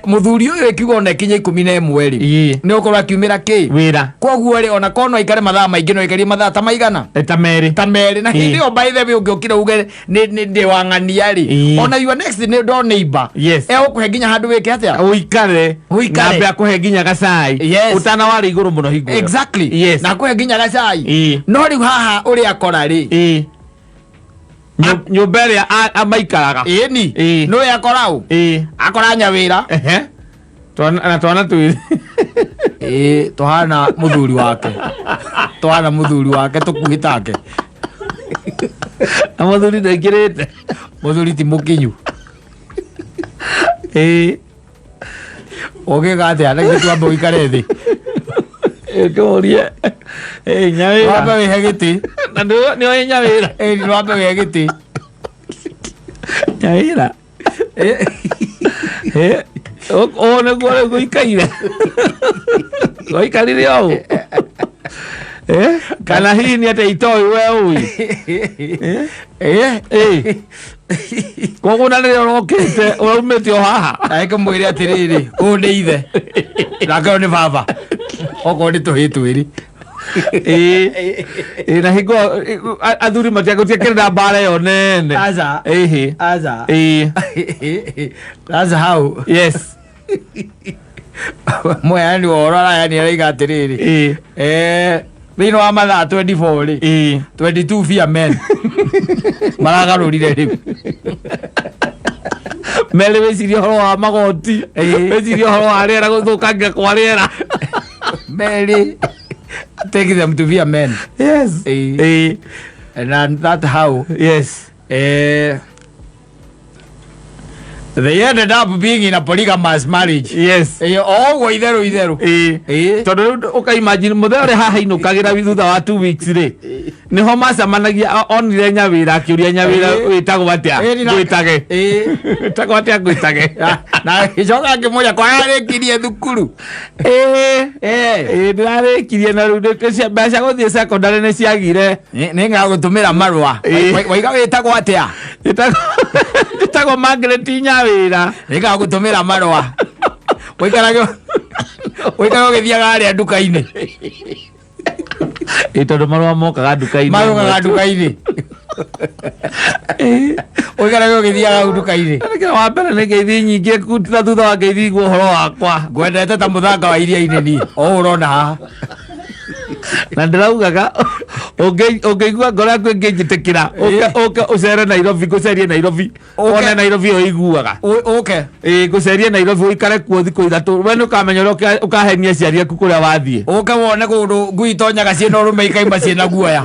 Mũthuri ũyũ ĩkiuga ona ĩkinye 11 rĩ. Nĩ ũkorwo akiumĩra kĩ? Wĩra. Koguo rĩ, ona korwo no aikare mathaa maingĩ, no aikarie mathaa ta maigana? Ta merĩ. Ta merĩ. Na hĩndĩ ĩyo by the way ũngĩokire uge nĩ ndĩ wang'ania rĩ. Ona your next nĩ door neighbor. Egũkũhe nginya handũ wĩke atĩa? Ũikare. Ũikare. Nambe akũhe nginya gacai. Ũtana warĩ igũrũ mũno hingo ĩyo. Exactly. Na akũhe nginya gacai. No rĩu haha ũrĩa akora rĩ. Nyũmba ĩrĩa amaikaraga. Ĩni. Nĩwe akora ũ? Akora nyawĩra. Na twana twĩrĩ. Ĩĩ, tũhana mũthuri wake. Tũhana mũthuri wake tũkuhĩ take. Na mũthuri ndaingĩrĩte. Mũthuri ti mũkinyu. Ũgĩka atĩa? Na ithuĩ twambe ũikare thĩ. Ĩĩ, kĩmũrie. Ĩĩ, nyawĩra. Wambe wĩhe gĩtĩ. Na nĩoĩ nyawĩra. Ĩĩ, wambe wĩhe gĩtĩ. Nyawĩra. Ũũ nĩguo rĩu gũikaire. Gũikarire ũũ. Kana hihi nĩ atĩa itoĩ we ũĩ? Koguo na rĩrĩa ũrokĩte ũraumĩte o haha. Na ĩkĩmwĩre atĩrĩrĩ, ũyũ nĩ ithe. Nake ũyũ nĩ baba. Okorwo nĩ tũhĩĩ twĩrĩ. Ĩĩ, na hingo athuri matiagũtiakĩrĩ na mbara ĩyo nene. Aca. Ĩhĩ. Aca. Ĩĩ. That's how. Yes. Mũheani wa ũhoro arayani araiga atĩrĩrĩ. Thĩinĩ wa mathaa 24 rĩ. 22 fear men. Maragarũrire rĩu. Merĩ wĩcirie ũhoro wa magoti. Wĩcirie ũhoro wa rĩera gũthũkangia kwa rĩera. Merĩ take them to fear men. Yes. And that how. Yes. They ended up being in a polygamous marriage. Yes. Oguo itherũ itherũ. Tondũ rĩu ũka imagine mũthee ũrĩa haha inũkagĩra thutha wa 2 weeks rĩ, nĩho macemanagia, onire nyawĩra akĩũria nyawĩra wĩtagwo atĩa? Ngwĩtage. Wĩtagwo atĩa ngwĩtage? Na gĩcoka akĩmũria kwararĩkirie thukuru. Ĩĩ, ndĩrarĩkirie na rĩu mbeca gũthiĩ secondary nĩ ciagire. Nĩ ngagũtũmĩra marũa. Waiga wĩtagwo atĩa? Njĩtagwo Margaret Nyawĩra. Nĩ ngagũtũmĩra marũa. Ũikarage ũgĩthiaga harĩa nduka-inĩ. Ĩĩ, tondũ marũa mokaga nduka-inĩ. Marokaga nduka-inĩ. Ũikarage ũgĩthiaga hau nduka-inĩ. Nĩkĩo wa mbere nĩ ngeithi nyingĩ na thutha wa ngeithi igua ũhoro wakwa. Ngwendete ta mũthanga wa iria-inĩ niĩ. O ũrona haha. Na ndĩraugaga ũngĩigua ngoro yaku ĩngĩnjĩtĩkĩra, ũke ũcere Nairobi, ngũcerie Nairobi. Wone Nairobi ĩyo ĩiguaga. Ũke. Ĩĩ, ngũcerie Nairobi ũikare kuo thikũ 3. We nĩ ũkamenya ũrĩa ũkahenia aciari aku kũrĩa wathiĩ. Ũke wone kũndũ ngui itonyaga ciĩna ũrũme ikaima ciĩna guoya.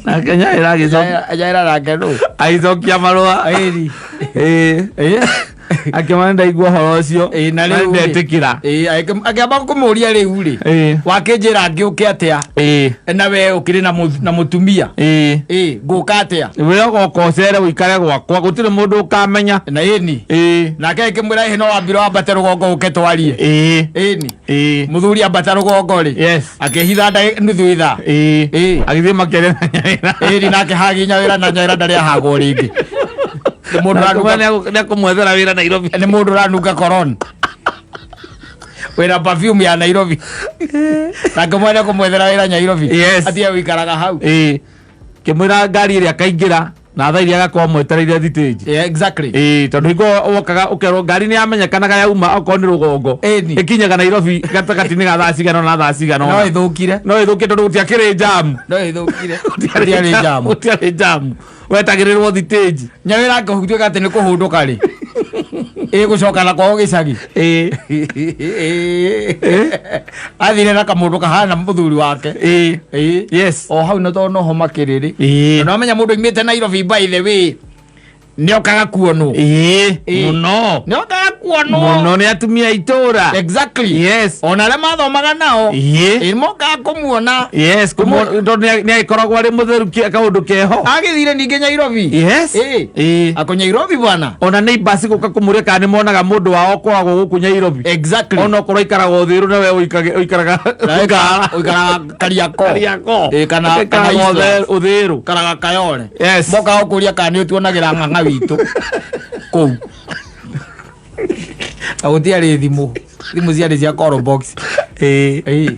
Nake Nyaĩra agĩcokia. Nyaĩra nake nũ? Agĩcokia marũa. Ĩni. Ĩĩ. Akĩmana ndaigua ũhoro ũcio. Ĩĩ, na rĩu rĩ. Ndetĩkĩra. Ĩĩ, akĩamba kũmũria rĩu rĩ, Ĩĩ. wakĩnjĩra ngĩũke atĩa Ĩĩ. Na we ũkĩrĩ na mũtumia? Ĩĩ. Ĩĩ, ngũka atĩa? We ũgoka ũcere ũikare gwakwa, gũtirĩ mũndũ ũkamenya. Na ĩni. Ĩĩ. Nake akĩmwĩra, ĩhĩ, no wambire wambate rũgongo ũke twarie. Ĩĩ. Ĩni. Ĩĩ. Mũthuri ambata rũgongo rĩ, Yes. akĩhitha nuthu ithaa. Ĩĩ. Ĩĩ. Agĩthiĩ makĩaria na Nyawĩra. Ĩni, nake haginya wĩra na Nyawĩra ndarĩ ahagwo rĩngĩ. Nĩ mũndũ ũranunga. Nĩakũmwethera wĩra Nairobi. Nĩ mũndũ ũranunga koron wĩna perfume ya Nairobi, nake mwene kũmwethera wĩra Nairobi. Yes. Atige gũikaraga hau. Ĩĩ, kĩmwĩra ngari ĩrĩa akaingĩra na thaa iria agakorwo mwetereire thitĩnji. Yeah, exactly. Ĩĩ, tondũ hingo wokaga ũkerwo ngari nĩ yamenyekanaga yauma okorwo nĩ rũgongo, Ĩni. ĩkinyaga Nairobi gatagatĩ-inĩ ga thaa cigana ũna na thaa cigana No ũna. ĩthũkire. No ĩthũkie tondũ gũtiakĩrĩ njamu. No ĩthũkire, gũtiarĩ njamu. Gũtiarĩ njamu, wetagĩrĩrwo thitĩnji. Nyawĩra ngũtuĩka atĩ nĩ kũhũndũka rĩ, ĩgũcoka na kwao gĩcagi. Ĩĩ. Athire na kamũndũ kahana mũthuri wake. Ĩĩ. Ĩĩ. Yes. O hau na tondũ noho makĩrĩ rĩ, Ĩĩ. na wamenya mũndũ aimĩte Nairobi, by the way, nĩ okaga kuonwo. Ĩĩ. Ĩĩ. Mũno. Nĩ okaga kuonwo. Mũno nĩ atumia a itũra. Exactly. Yes. Ona arĩa mathomaga nao. Ĩĩ. Ĩĩ, mokaga kũmuona. Yes, tondũ nĩ agĩkoragwo arĩ mũtheru kaũndũ keho. Agĩthire ningĩ Nairobi. Yes. Ĩĩ. Ĩĩ. Ako Nairobi bwana. Ona nĩ ibasi gũka kũmũria kana nĩ monaga mũndũ wao ũkoragwo gũkũ Nairobi. Exactly. Ona okorwo aikaraga ũthĩrũ na we ũikaraga Ngara. Ũikaraga Kariakoo. Kariakoo. Ĩĩ, kana Ũikaraga Eastlands. ũthĩrũ. Karaga Kayole. Yes. Mokaga gũkũria kana nĩ ũtuonagĩra ng'ang'a witũ kũu. Na gũtiarĩ thimũ, thimũ ciarĩ cia call box. Ĩĩ. Ĩĩ.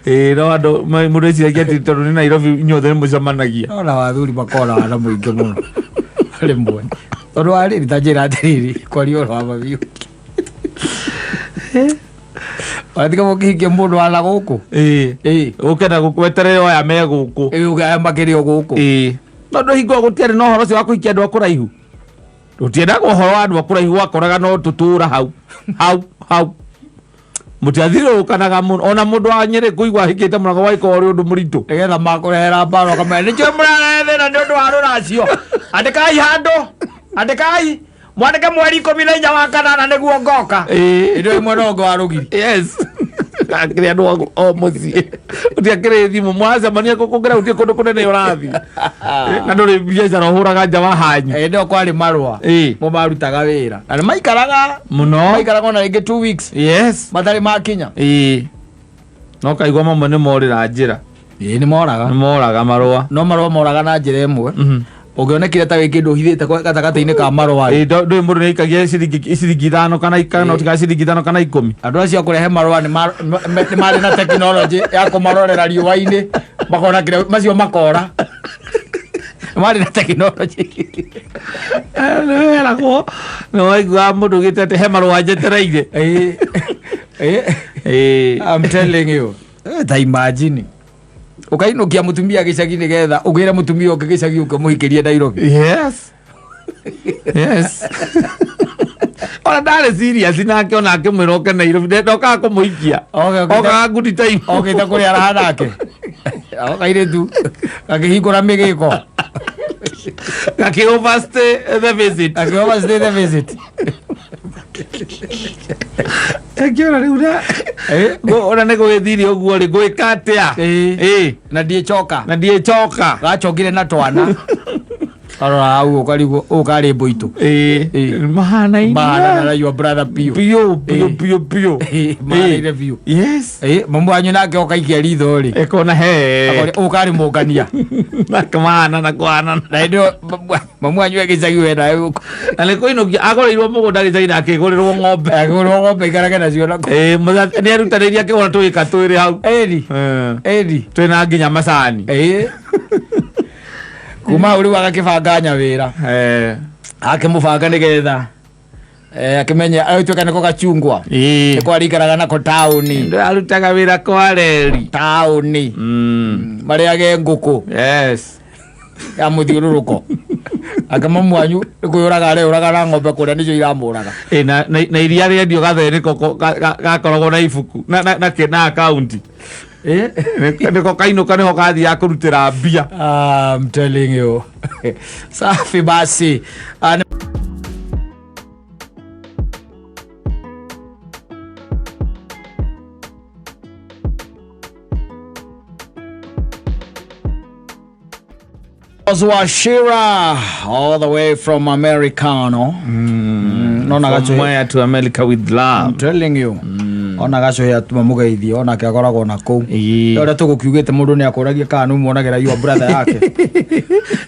Ĩĩ, no andũ mũndũ eciragia atĩ tondũ nĩ Nairobi inyuothe nĩ mũcemanagia. Ona wathuri makoraga na mũingĩ mũno rĩmwe, tondũ wa rĩrĩ, ta njĩra atĩrĩrĩ, kwaria ũhoro wa mabiũ, watiga mũkĩhikia mũndũ wa na gũkũ. Ĩĩ. Ĩĩ. Ũkenda weterere aya me gũkũ. Ĩĩ, aya makĩrĩ o gũkũ. Ĩĩ, tondũ hingo ĩyo gũtiarĩ na ũhoro ũcio wa kũhikia andũ a kũraihu, gũtiendagwo ũhoro wa andũ a kũraihu, wakoraga no tũtũra hau hau hau, mũtiathirũrũkanaga mũno. Ona mũndũ wa Nyĩrĩ kũigua ahikĩte mũrango wagĩkorwo ũrĩ ũndũ mũritũ. Nĩgetha makũrehera mbara, ũkamenya nĩkĩo mũrarehe thĩna nĩ ũndũ wa rũracio. Andĩkai handũ, andĩkai, mwandĩke mweri 14 wa kanana nĩguo ngoka. Ĩĩ. Ĩndĩ mwena ũngĩ wa rũgiri. Yes, akĩrĩ andũ o mũciĩ, gũtiakĩrĩ thimũ, mũracemania kũngĩra, gũtirĩ kũndũ kũnene ũrathiĩ na ndũrĩ biacara ũhũraga nja wa hanyu. Ĩndĩ ĩyo kwarĩ marũa. Ĩĩ. Mo marutaga wĩra na nĩ maikaraga mũno. Maikaraga ona rĩngĩ 2 weeks matarĩ makinya. Ĩĩ, no kaigua mamwe nĩ morĩra njĩra. Ĩĩ, nĩ moraga. Nĩ moraga marũa. No marũa moraga na njĩra ĩmwe, ũngĩonekire ta wĩ kĩndũ ũhithĩte gatagatĩ-inĩ ka marũa rĩ. Ĩĩ, ndũĩ mũndũ nĩ aikagia ciringi 5 kana kanoti ka ciringi 5 kana 10. Andũ acio a kũrehe marũa nĩ marĩ na tekinoronjĩ ya kũmarorera riũa-inĩ, makona kĩrĩa macio makora. Nĩ marĩ na tekinoronjĩ. Nĩ weragwo nĩ waiguaga mũndũ ugĩte atĩ he marũa njetereire. Ĩĩ. Ĩĩ. Ĩĩ. I'm telling you. Ta imagine ũkainũkia mũtumia gĩcagi nĩgetha ũgĩre mũtumia ũngĩ gĩcagi ũkĩmũhikĩrie Nairobi. Yes, ona ndarĩ serious nake, ona akĩmwĩra oke Nairobi, ndokaga kũmũhikia. Okĩte- Okaga good time. Okĩte kũrĩa araha nake o kairĩtu gakĩhingũra mĩgĩko. Gakĩ overstay the visit. Gakĩ overstay the visit. Akĩona rĩu na ona nĩ gũgĩthire ũguo rĩ, ngwĩka atĩa? Ĩĩ. Ĩĩ. Na ndiĩcoka. Na ndiĩcoka. Gacokire na twana, karora hau ũkarigwo ũũ karĩ mbũitũ. Ĩĩ. Ĩĩ. Mahanaine. Mahanana na your brother biũ. Biũ biũ. Ĩĩ. Biũ biũ. Ĩĩ, mahanaine biũ. Yes. Ĩĩ, mamu wanyu nake ũkaikia ritho rĩ, ĩkona he ũũ karĩ mũngania. Mahanana kũhanana. Na hĩndĩ ĩyo mamu wanyu egĩcagi we nawe gũkũ. Na nĩ kũinũkia agũrĩirwo mũgũnda gĩcagi na akĩgũrĩrwo ng'ombe. Agĩgũrwo ng'ombe ikarage nacio na Ĩĩ, nĩ erutanĩirie akĩgũra tũgĩka twĩrĩ hau. Ĩni. Ĩĩ. Ĩni. Twĩna nginya macani. Ĩĩ, kuma hau rĩu agakĩbanga nyawĩra. Akĩmũbanga nĩgetha akĩmenye agĩtuĩka nĩko gacungwa. Nĩko arikaraga nako taũni. Ndũ arutaga wĩra kwa reri. Taũni. Marĩage ngũkũ ya mũthiũrũrũko ake mamu wanyu nĩ kwĩyũraga areyũraga na ng'ombe kũrĩa nĩcio iramũraga. Ĩ, na iria rĩendio gathee nĩko gakoragwo na ibuku na akaunti. Nĩko kainũka nĩho gathiaga kũrutĩra mbia. I'm telling you. Safi basi. Ah, Charles Wachira all the way from Americano. Nona From gacho where to America with love. I'm telling you. Ona gacho ya tuma mugeithie onake akoragwo na kũu. Ĩĩ. Ũrĩa tũgũkiugĩte mũndũ nĩ akũragia kana nĩ muonagĩra your brother yake.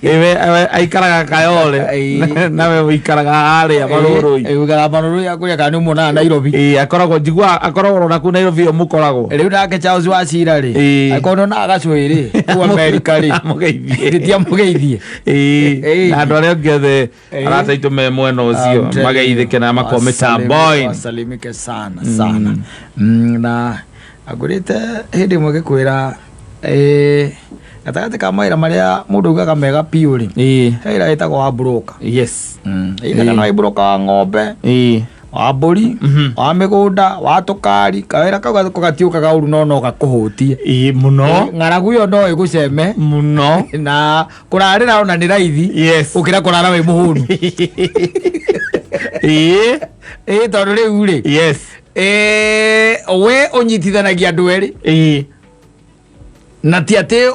Ewe ewe aikaraga Kayole. Ĩĩ. Nawe ũikaraga harĩa Marũrũi. Ũikaraga Marũrũi akũria kana nĩ muonaga Nairobi. Ĩĩ akoragwo njigua akoragwo ona kũu Nairobi o mũkoragwo. Rĩu nake Charles Wachira rĩ. Ĩĩ. Angĩkorwo nĩonaga gacũhĩ rĩ kũu America rĩ. Amũgeithie. Githĩ amũgeithie. Ĩĩ. Ĩĩ. Na andũ arĩa angĩ othe Ĩĩ. arata aitũ me mwena I'm ũcio telling mageithĩke na you, makorwo wasalimike- mĩtambo-inĩ. wasalimike sana sana. Na angũrĩte hĩndĩ ĩmwe ngĩkwĩra gatagatĩ ka mawĩra marĩa mũndũ augaga mega biũ rĩ, Ĩĩ. he wĩra wĩtagwo wa broker. Yes. Either kana wĩ broker wa ng'ombe, Ĩĩ. wa mbũri, wa mĩgũnda, wa tũkari, kawĩra kau gatiũkaga ũru no no gakũhũtie. Ĩĩ mũno. Ng'aragu ĩyo no ĩgũceme Mũno. na kũrarĩra ona nĩ raithi Yes. gũkĩra kũrara wĩ mũhũnu. Ĩĩ. Ĩĩ tondũ rĩu rĩ, Yes. we ũnyitithanagia andũ erĩ Ĩĩ. na ti atĩ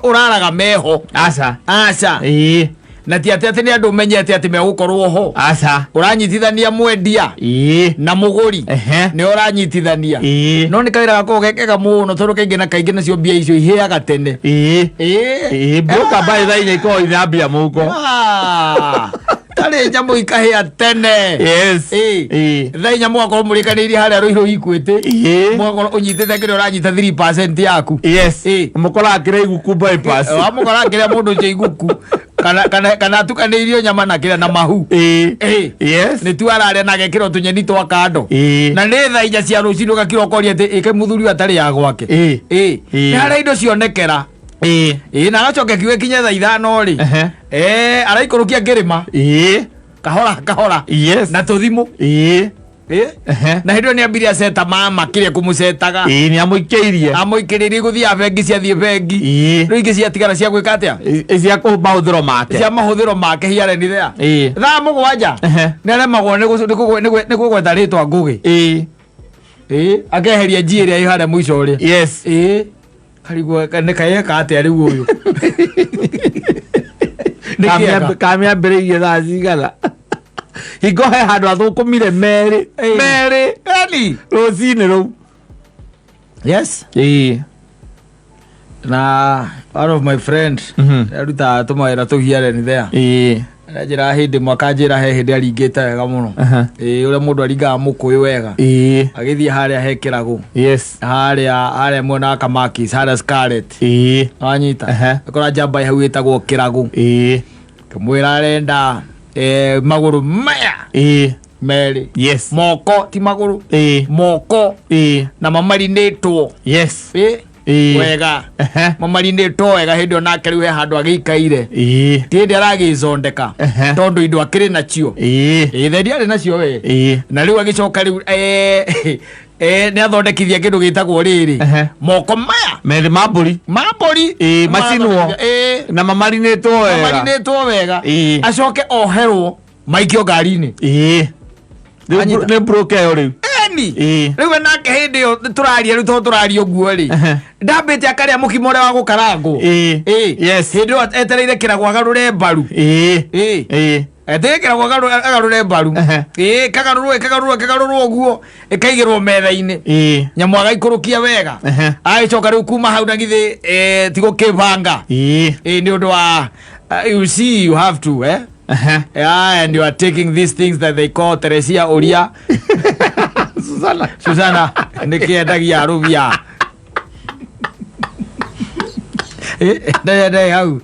ũraraga meho. Aca. Aca. Ĩĩ. Na ti atĩ atĩ nĩ andũ ũmenyete atĩ megũkorwo ho. Aca. Ũranyitithania mwendia Ĩĩ. na mũgũri Ehe. nĩ ũranyitithania. Ĩĩ. No nĩ kawĩra gakoragwo ge kega mũno tondũ kaingĩ na kaingĩ nacio mbia icio ihĩaga tene. Ĩĩ. Ĩĩ. Ĩĩ broker mbaĩ thaa inya ikoragwo ina mbia mũhuko. Ah, tarĩ nyamũ ikahĩa tene. Yes. Ĩĩ. Ĩĩ. Thaa inya mũgakorwo mũrĩkanĩirie harĩa Rũirũ Equity. Ĩĩ. Mũgakorwo ũnyitĩte kĩrĩa ũranyita 3% yaku. Yes. Ĩĩ. Mũkoraga kĩrĩa iguku bypass. Wamũkora kĩrĩa mũndũ ũcio iguku kana kana kana atukanĩirio nyama na kĩrĩa na mahu. Ĩĩ. Ĩĩ. Yes. Nĩ tu ararĩa na agekĩra tũnyeni twa kando. Ĩĩ. Na nĩ thaa inya cia rũcinĩ ũgakira ũkoria atĩ ĩke mũthuri ũyũ atarĩ ya gwake. Ĩĩ. Ĩĩ. Ĩĩ. Nĩ harĩa indo cionekera. Ĩĩ. Ĩĩ na agacoka akiuga kinya thaa ithano rĩ. Ehe. Araikũrũkia kĩrĩma Ĩĩ. kahora kahora Yes. na tũthimũ. Ĩĩ. Ĩĩ. Ehe. Na hĩndĩ ĩyo nĩ ambirie aceta mama kĩrĩa kũmũcetaga. Ĩĩ nĩ amũikĩirie. Amũikĩrĩrie gũthiaga bengi ciathiĩ bengi. Ĩĩ. Rĩu ingĩ ciatigara cia gwĩka atĩa? Ĩ- Cia kũ mahũthĩro make. Cia mahũthĩro make here and there. Ĩĩ. Thaa mũgwanja Ehe. nĩ aremagwo nĩ kũgweta rĩtwa Ngũgĩ. Ĩĩ. Ĩĩ. Akeheria G ĩrĩa ĩ harĩa mũico ũrĩa. Yes. Ĩĩ. Karigwo nĩ kayeka atĩa rĩu ũyũ. Nĩ kĩega. Kamĩambĩrĩirie thaa cigana. Hingo he handũ athũkũmire merĩ. Ĩĩ. Merĩ. Eni. Rũcinĩ rũu. Yes. Ĩĩ. Na one of my friend arutaga tũmawĩra tũu here and there. Ĩĩ. Aranjĩra hĩndĩ ĩmwe akanjĩra he hĩndĩ aringĩte wega mũno. Aha. Ĩĩ ũrĩa mũndũ aringaga mũkũyũ wega. Ĩĩ. Agĩthiĩ harĩa he kĩragũ. Yes. Harĩa harĩa mwena wa Kamakis, harĩa Scarlet. Ĩĩ. Wanyita. Aha. Akora njamba hau ĩtagwo kĩragũ. Ĩĩ. Kĩmwĩra arenda magũrũ maya Ĩĩ. merĩ. Yes. Moko ti magũrũ. Ĩĩ. Moko Ĩĩ. na mamarinĩtwo. Yes. Ĩĩ. Ĩĩ. Wega. Ehe. Mamarinĩtwo wega hĩndĩ ĩyo nake rĩu he handũ agĩikaire. Ĩĩ. Ti hĩndĩ aragĩcondeka. Ehe. Tondũ indo akĩrĩ nacio. Ĩĩ. Ĩĩ thendi arĩ nacio we. Ĩĩ. Na rĩu agĩcoka rĩu nĩ athondekithia kĩndũ gĩtagwo rĩrĩ. Ehe. Moko maya Merĩ ma mbũri. ma mbũri. Ĩĩ, macinwo. Ĩĩ. Na mamarinĩtwo wega. Mamarinĩtwo wega. Ĩĩ. Acoke oherwo maikio ngari-inĩ. Ĩĩ. Rĩu Anyita. nĩ broker ĩyo rĩu. Eni. Ĩĩ. Rĩu we nake hĩndĩ ĩyo tũraria rĩu tondũ tũraria ũguo rĩ. Ehe. Ndambĩte akarĩa mũkimo ũrĩa wa gũkarangwo. Ĩĩ. Ĩĩ. Yes. Hĩndĩ ĩyo etereire kĩragũ agarũre mbaru. Ĩĩ. Ĩĩ. Ĩĩ. Etereire kĩragũ agarũre mbaru. Ehe. Ĩĩ kagarũrwo kagarũrwo kagarũrwo ũguo ĩkaigĩrwo metha-inĩ. Ĩĩ. Nyamũ agaikũrũkia wega. Ehe. Agĩcoka rĩu kuma hau na githĩ ti gũkĩbanga. Ĩĩ. Ĩĩ nĩ ũndũ wa you see you have to eh? Ehe. Yeah, and you are taking these things that they call Teresia Uria. Susana. Susana, nĩ kĩendagia rũbia. Ndĩ hau.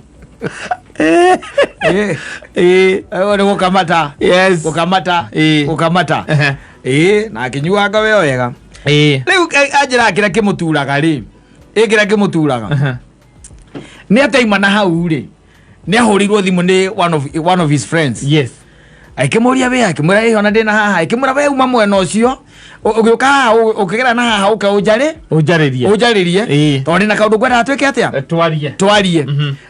Ĩĩ. Nĩ gũkamata. Yes. Gũkamata. Ĩĩ. Gũkamata. Ehe. Ĩĩ, na akĩnyuanga we wega. Ĩĩ. Rĩu anjĩra kĩrĩa kĩmũturaga rĩ. Ĩ kĩrĩa kĩmũturaga. Ehe. Nĩ ataima na hau rĩ. Nĩ ahũrĩirwo thimũ nĩ one of his friends. Yes. Akĩmũria we akĩmwĩra ĩ ona ndĩna haha akĩmwĩra we uma mwena ũcio ũgĩũka haha ũkĩgera na haha ũke ũnjarĩ Ũnjarĩrie. ũnjarĩrie Ĩĩ. tondũ ndĩna kaũndũ ngwendaga twĩke atĩa Twarie. twarie.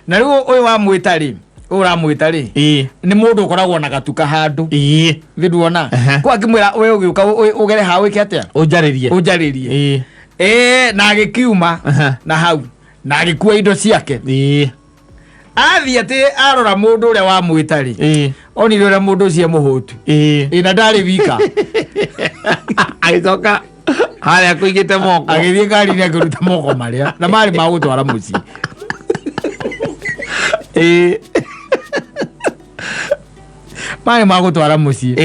Na rĩu ũyũ wamwĩta rĩ ũyũ ũramwĩta rĩ Ĩĩ. nĩ mũndũ ũkoragwo na gatuka handũ Ĩĩ. thĩ nduona Ehe. kwa akĩmwĩra we ũgĩũka ũgere haha wĩke atĩa Ũnjarĩrie. ũnjarĩrie. Ĩĩ. Ĩĩ na agĩkiuma Ehe. na hau na agĩkua indo ciake. Ĩĩ. Athiĩ atĩ arora mũndũ ũrĩa wamwĩta rĩ, onire ũrĩa mũndũ ũcio mũhũtu. Ĩ na ndarĩ wika. Agĩcoka harĩa kũigĩte moko. Agĩthiĩ ngari-inĩ akĩruta moko marĩa na marĩ ma gũtwara mũciĩ. Marĩ ma gũtwara mũciĩ.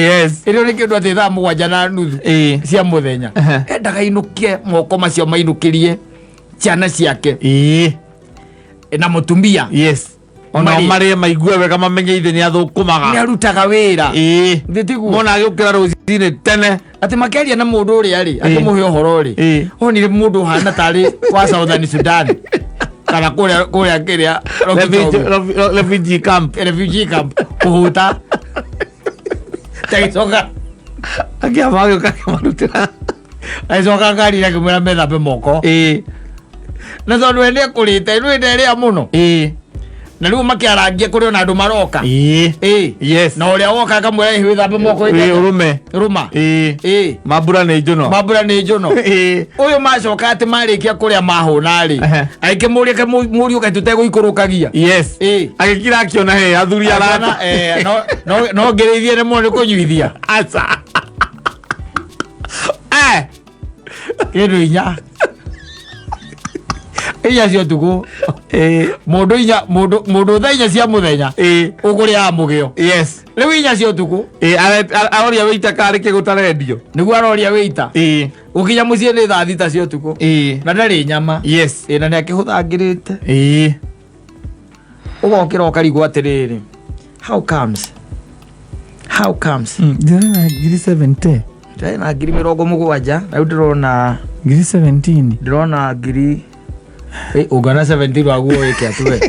Ĩrĩo nĩ kĩndũ atĩ 7:30 cia mũthenya. Endaga ainũkie moko macio, mainũkĩrie ciana ciake na mũtumia. Ona Marĩe. marĩe maigue wega, mamenye ithe nĩ athũkũmaga. Nĩ arutaga wĩra. Thĩ tiguo? Mona agĩũkĩra rũcinĩ tene. Atĩ makĩaria na mũndũ ũrĩa rĩ, akĩmũhe ũhoro rĩ, onire mũndũ ũhana tarĩ wa Southern Sudan kana kũrĩa kũrĩa kĩrĩa Lokichogio. Refugee camp. Refugee camp kũhũta, agĩcoka Akĩamba agĩũka akĩmarutĩra. Agĩcoka ngari akĩmwĩra methambe moko. Na tondũ we nĩekũrĩte rĩu nderĩa mũno. Na rĩu makĩarangia kũrĩ ona andũ maroka. Na ũrĩa woka akamwĩra, "Ĩ, wĩthambe moko." Ũrũme. Rũma. Mambura nĩ njũno. Mambura nĩ njũno. Ũyũ macoka atĩ marĩkia kũrĩa mahũna rĩ, agĩkĩmũria ke mũriũ kaĩ tũtegũikũrũkagia. Agĩkira akĩona he athuri arata. Akĩona, no ngĩrĩithie nĩ mũno nĩ kũnyuithia. Aca. Kĩndũ 4 cia ũtukũ. Mũndũ 4, mũndũ thaa 4 cia mũthenya ũkũrĩaga mũgĩo. Rĩu 4 cia ũtukũ. Aroria wĩita karĩ kĩgũtarendio. Nĩguo aroria wĩita. Gũkinya mũciĩ nĩ thaa 6 cia ũtukũ. Na ndarĩ nyama. Na nĩ akĩhũthangĩrĩte. Ũgokĩra ũkarigwo atĩrĩrĩ, how comes, how comes? Ndĩrona 70,000. Ndĩrarĩ na 70,000, rĩu ndĩrona 17,000. Ndĩrona ngiri. Ũngana 17 waguo wĩke atĩ we.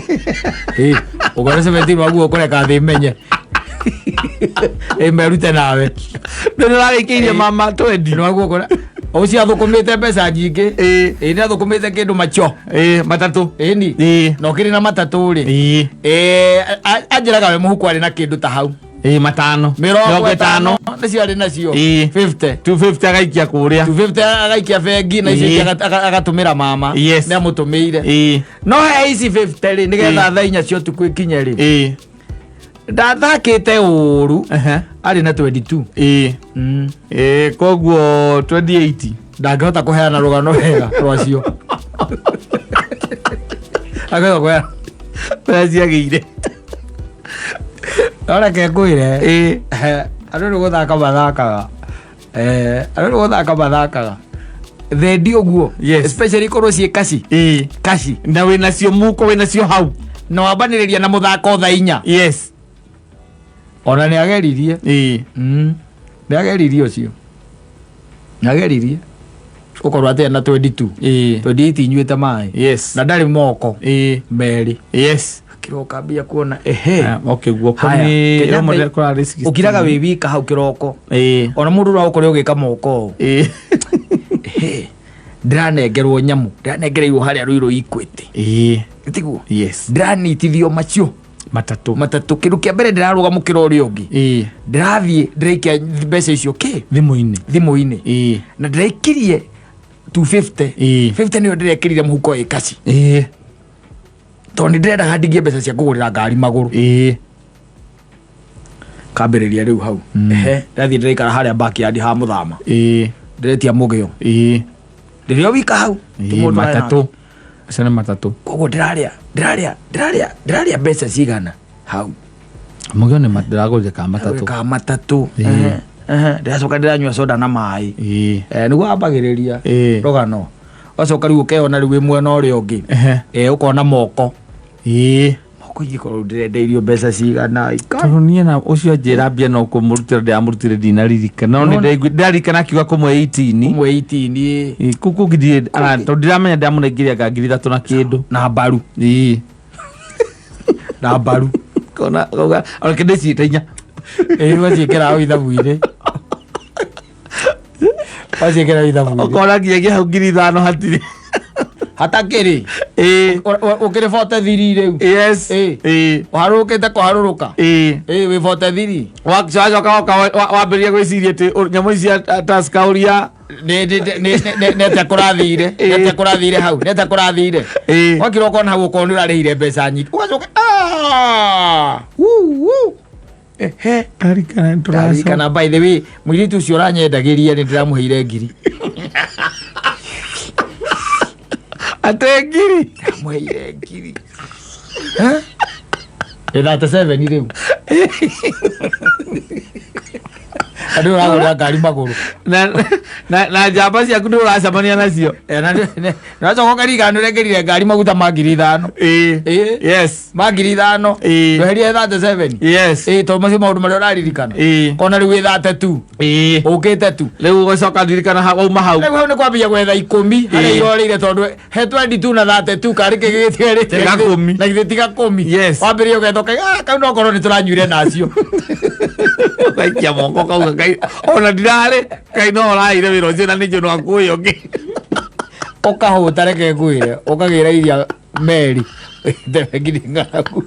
Ũngana 17 waguo ũkũreka thĩ menye. Merute nawe. Ndĩrarĩkĩirie mama 20. Nĩ waguo ũkũre ũcio athũkũmĩte mbeca nyingĩ. Nĩ athũkũmĩte kĩndũ macho. Matatũ. Ĩni. Na ũkĩrĩ na matatũ rĩ, anjĩraga we mũhuko arĩ na kĩndũ ta hau. 5. 50 nĩcio arĩ nacio. 50. 250 agaikia kũrĩa. 250 agaikia bengi na icio ingĩ agatũmĩra mama. Nĩ amũtũmĩire. No he ici 50 rĩ, nĩgetha thaa 4 cia ũtukũ ikinye rĩ, ndathakĩte ũru. Arĩ na 22. Koguo 2080. Ndangĩhota kũheana rũgano wega rwacio, angĩhota kũheana Ũrĩa ciagĩire. No reke ngwĩre, andũ nĩ gũthaka mathakaga. Andũ nĩ gũthaka mathakaga thendi ũguo. Especially korwo ciĩ kaci. Kaci. Na wĩnacio muko, wĩnacio hau. Na wambanĩrĩria na mũthako thaa 4. Ona nĩ ageririe. Nĩ ageririe ũcio, nĩ ageririe ũkorwo atĩ ena 22, 28 inyuĩte maĩ. Na ndarĩ moko merĩ. Kĩroko ambia kuona ehe. Ah, okay, guoko Haya, nĩ Kenyatta rĩmwe kũrarĩ 16. Ũkiraga wĩ wika hau kĩroko. Ona mũndũ no ũkore ũgĩka moko ũũ. Ehe, ndĩranengerwo nyamũ, ndĩranengereirwo harĩa Rũirũ Equity. Tiguo? Ndĩranitithio macio. Matatũ. Matatũ. Kĩndũ kĩa mbere, ndĩrarũga mũkĩra ũrĩa ũngĩ. Ndĩrathiĩ ndĩraikia mbeca icio kĩ Thimũ-inĩ. Thimũ-inĩ. Na ndĩraikirie 250. 50 nĩyo ndĩrekĩrire mũhuko ĩ kaci, tondũ nĩ ndĩrendaga ndigie mbeca cia kũgũrĩra ngari magũrũ. Kambĩrĩria rĩu hau. Ehe, ndathiĩ ndĩraikara harĩa backyard ha mũthama. Ndĩretia mũgĩo. Ndĩrĩ o wika hau. Ti mũndũ arĩ Matatũ. nake. Acio nĩ matatũ. Koguo ndĩrarĩa ndĩrarĩa ndĩrarĩa ndĩrarĩa mbeca cigana hau? Mũgĩo nĩ ndĩragũrire ka matatũ. Ka matatũ. Ehe, ehe, ndĩracoka ndĩranyua soda na maĩ. Nĩguo ambagĩrĩria rũgano, wacoka rĩu ũkeyona rĩu wĩ mwena ũrĩa ũngĩ. Ũkona moko moko ingĩkorwo ndĩrendeirio mbeca cigana Tondũ niĩ na ũcio anjĩra mbia no kũmũrutĩra ndĩramũrutĩre, ndinaririkana, no nĩ ndĩraririkana akiuga kũmwe 18. Ũmwe 18. Kũu kũngĩ ndirĩ tondũ ndiramenya ndĩramũnengeria anga 3000 na kĩndũ. Na mbaru. Na mbaru. Kona kauga ona kĩndũ ciĩte 4. Waciĩkĩra hau ithabu-inĩ, waciĩkĩra ithabu-inĩ. Ũkona nginyagia hau 5000 hatirĩ. Hatakĩrĩ. Ĩĩ. Ũkĩrĩ 43 rĩu. Yes. Ĩĩ. Ĩĩ. Ũharũrũkĩte kũharũrũka. Ĩĩ. Ĩĩ, wĩ 43. Wacoka woka wambĩrĩria gwĩciria atĩ nyamũ ici cia Tusker ũria. Nĩ atĩa kũrathire? Nĩ atĩa kũrathire hau? Nĩ atĩa kũrathire? Ĩĩ. Wakira ũkona hau ũkorwo nĩ ũrarĩhire mbeca nyingĩ, ũgacoka, "Ah, wuu, wuu." Ehe. Ndarikana nĩ tũracoka. Ndarikana, by the way, mũirĩtu ũcio ũranyendagĩria nĩ ndĩramũheire ngiri. Atĩ ngiri? Ndamũheire ngiri. Eh? Ĩ 37 rĩu. Andũ ũragũrĩra ngari magũrũ. Na njamba ciaku nĩ ũracemania nacio. Eh, na wacoka ũkaririkana nĩ ũrekĩrire ngari maguta ma 5,000. Ĩĩ. Ĩĩ. Yes. Ma 5,000. Ĩĩ. Ndweherie 37. Yes. Ĩĩ, tondũ macio maũndũ marĩa ũraririkana. Ĩĩ. Kona rĩu wĩ 32. Ĩĩ. Ũkĩte tu. Rĩu ũgacoka ndirikana wauma hau. Rĩu hau nĩ kwambia gwetha 10 harĩa Ĩĩ. irorĩire, tondũ he 22 na 32 karĩ kĩgĩtigarĩte. Gakũmi. Na githĩ ti gakũmi? Yes. Wambĩrĩria ũgetha ũkaiga, "Ah, kau no korwo nĩ tũranyuire nacio." Ũgaikia moko kauga kai ona ndirarĩ kai no ũraire wĩra ũcio na nĩnjũ no akuoya ũngĩ. Ũkahũta, reke ngwĩre, ũkagĩra iria meri tebe nginya ng'aragu.